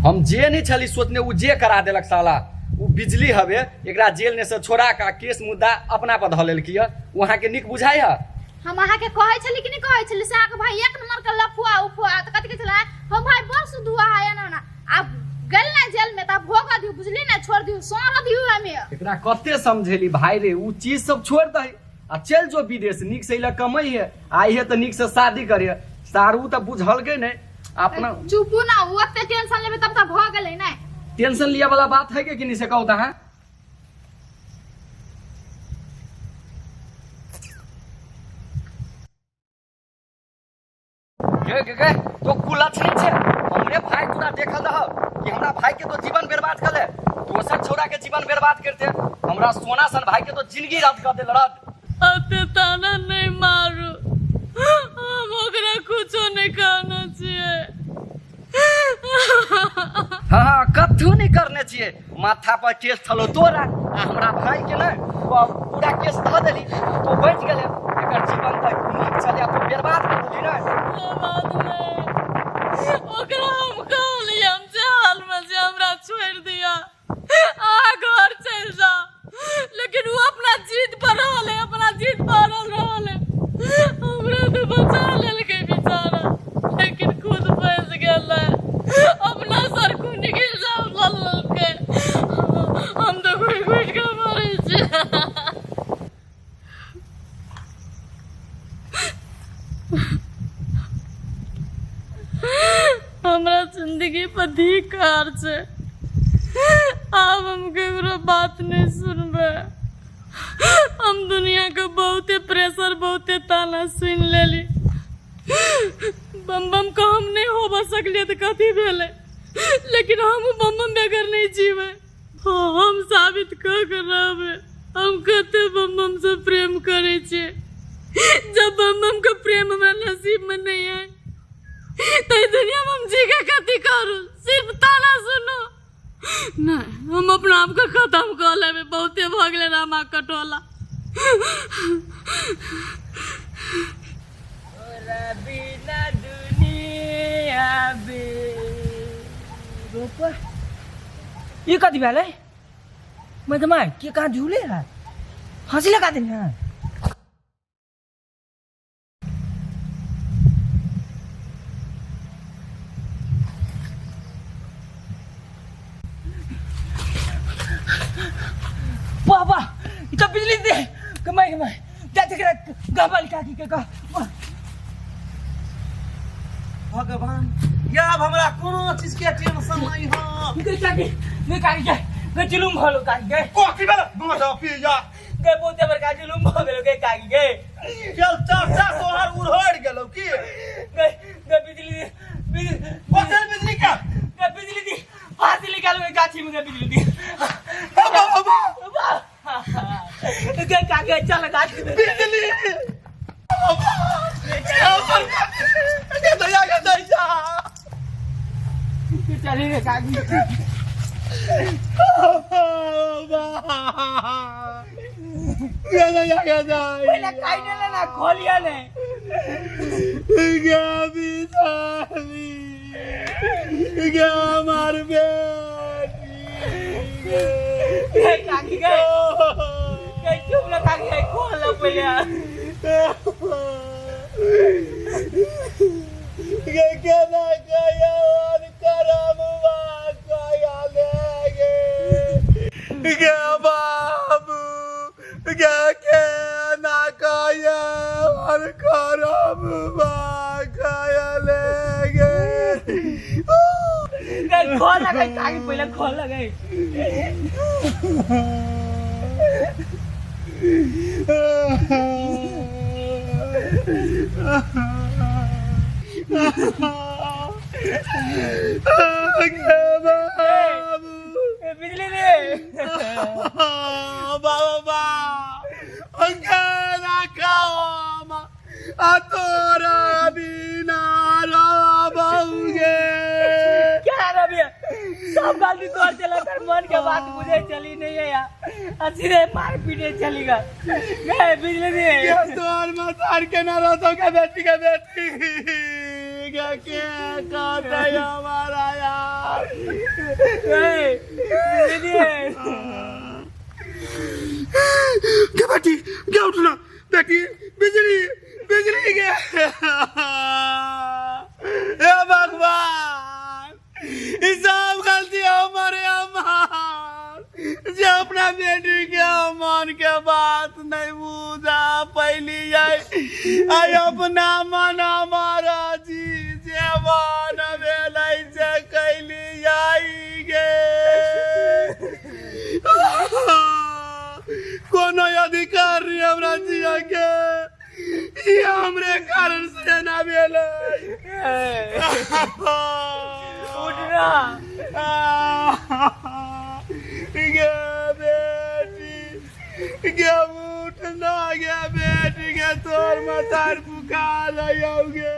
[SPEAKER 9] हम जे नहीं छली सोचने उ जे करा देलक साला। उ बिजली हवे एकरा जेल ने से छोड़ा का केस मुद्दा अपना पर धऽ लेलकी है। वहाँ के नीक बुझाई है?
[SPEAKER 8] हम अहाँ के कहै छली कि नहीं कहै छली से अहाँके भाई एक नंबर के लफुआ उफुआ, त कथी कहै छलै हम भाई बड़ सुधुआ है ना ना। आब गेल ना जेल में त भोग दियौ, बुझली ना, छोड़ दियौ, सौर दियौ हमे।
[SPEAKER 9] एकरा कते समझेली भाई रे, उ चीज सब छोड़ दही आ चल जो विदेश, नीक से इला कमाई है, आई है त नीक से शादी करे। सारू त बुझलकै नहीं अपना।
[SPEAKER 8] चुपू ना, उ ओते टेंशन लेबे तब त भ गेलै नै।
[SPEAKER 9] टेंशन लिया वाला बात है के कि नहीं से कहू त? हां गे गे गे तो कुलक्षणी छे हमरे भाई तोरा देखल रह कि हमरा भाई के तो जीवन बर्बाद कर ले, दोसर छोरा के जीवन बर्बाद करते, हमरा सोना सन भाई के तो जिंदगी रद्द कर देल रद्द।
[SPEAKER 4] अते ताना नहीं मारू, हम ओकरा कुछो नहीं कहना छियै।
[SPEAKER 9] हाँ हाँ कथू नहीं करने छियै, माथा पर केस छलो तोरा आ हमरा भाई के ने पूरा केस धऽ देली तो बचि गेलै। एकर जीवन तऽ नीक छलै आ तू बर्बाद कर देली ने।
[SPEAKER 4] ओकरा हम कहलियै हम जे हाल में जे हमरा छोड़ि दिअ, अहाँ घर चलि जाउ, लेकिन ओ अपना जिद पर रहलै, अपना जिद पर अड़ल रहलै। हमरा तऽ बचा लेलकै बेचारा, लेकिन खुद फँसि गेलै, अपना सरखुनी के इल्जाम लऽ लेलकै। हम तऽ घुटि घुटि कऽ मरै छी। हमरा जिंदगी पर धिक्कार छै, आब हम केकरो बात नहीं सुनबै। हम दुनिया के बहुते प्रेशर बहुते ताना सुन लेली। बम बम के हम नहीं होबा सकलिए तऽ कथी भेलै, लेकिन हम बम बम बगैर नहीं जीबै। हाँ, हम साबित कऽ के रहबै हम कते बम बम से प्रेम करै छियै। जब बम बम के प्रेम हमरा नसीब में नहीं है तो ई दुनिया में हम जी के कथी करू, सिर्फ ताना सुनू। नहीं, हम अपना आप के खत्म कऽ लेबै, बहुते भऽ गेलै रामा कटोला।
[SPEAKER 11] बिना दुनिया रोपा ये कथी भेलै? मैं तो माय के कहाँ झूले है, हंसी लगा देने है। वाह वाह, ये तो बिजली दे कमाई कमाई जा देख रहा गबल का की का।
[SPEAKER 2] भगवान या अब हमरा कोनो चीज के टेंशन नहीं है।
[SPEAKER 11] गई काकी, गई काकी के गई जुलुम भलो काकी के।
[SPEAKER 2] कथी भेल? गांजा पी जा।
[SPEAKER 11] गई बहुते बड़का जुलुम भ गेलो गई काकी के।
[SPEAKER 2] चल चाचा तोहर उड़हड़ गेलो की?
[SPEAKER 11] गई गई बिजली बिजली
[SPEAKER 2] कथी बिजली का?
[SPEAKER 11] गई बिजली दी फांसी निकाल गई गाछी में गई बिजली दी।
[SPEAKER 2] बाबा बाबा।
[SPEAKER 12] गे काके चल गाछ
[SPEAKER 2] बिजली के दया के दैया
[SPEAKER 12] चली रे काकी पहले खाई ने लेना खोलिया ने गे काकी गे गे चुप ना काकी गे खोल लो पहले गे खोल ना गई काकी पहले खोल ना गई ए, बिजली रे क्या रे भैया सब गलती तोड़ चला कर मन के बात बुझे चली नहीं है यार आ सीधे मार पीटे चली गई गए बिजली रे गए बिजली रे
[SPEAKER 2] के बेटी के उठना बेटी बिजली बिजली के हे भगवान ई सब गलती हमारे हमार जे अपना बेटी के मन के बात नहीं बुझा पहली आई आई अपना मन हमारा जी जे मन भेलै से कैली आई गे कोनो अधिकार नहीं हमरा जिया के ई हमरे कारण से ना भेलै
[SPEAKER 12] उठना
[SPEAKER 2] गे बेटी गे उठना गे बेटी गे तोर मतार पुकार आउ गे।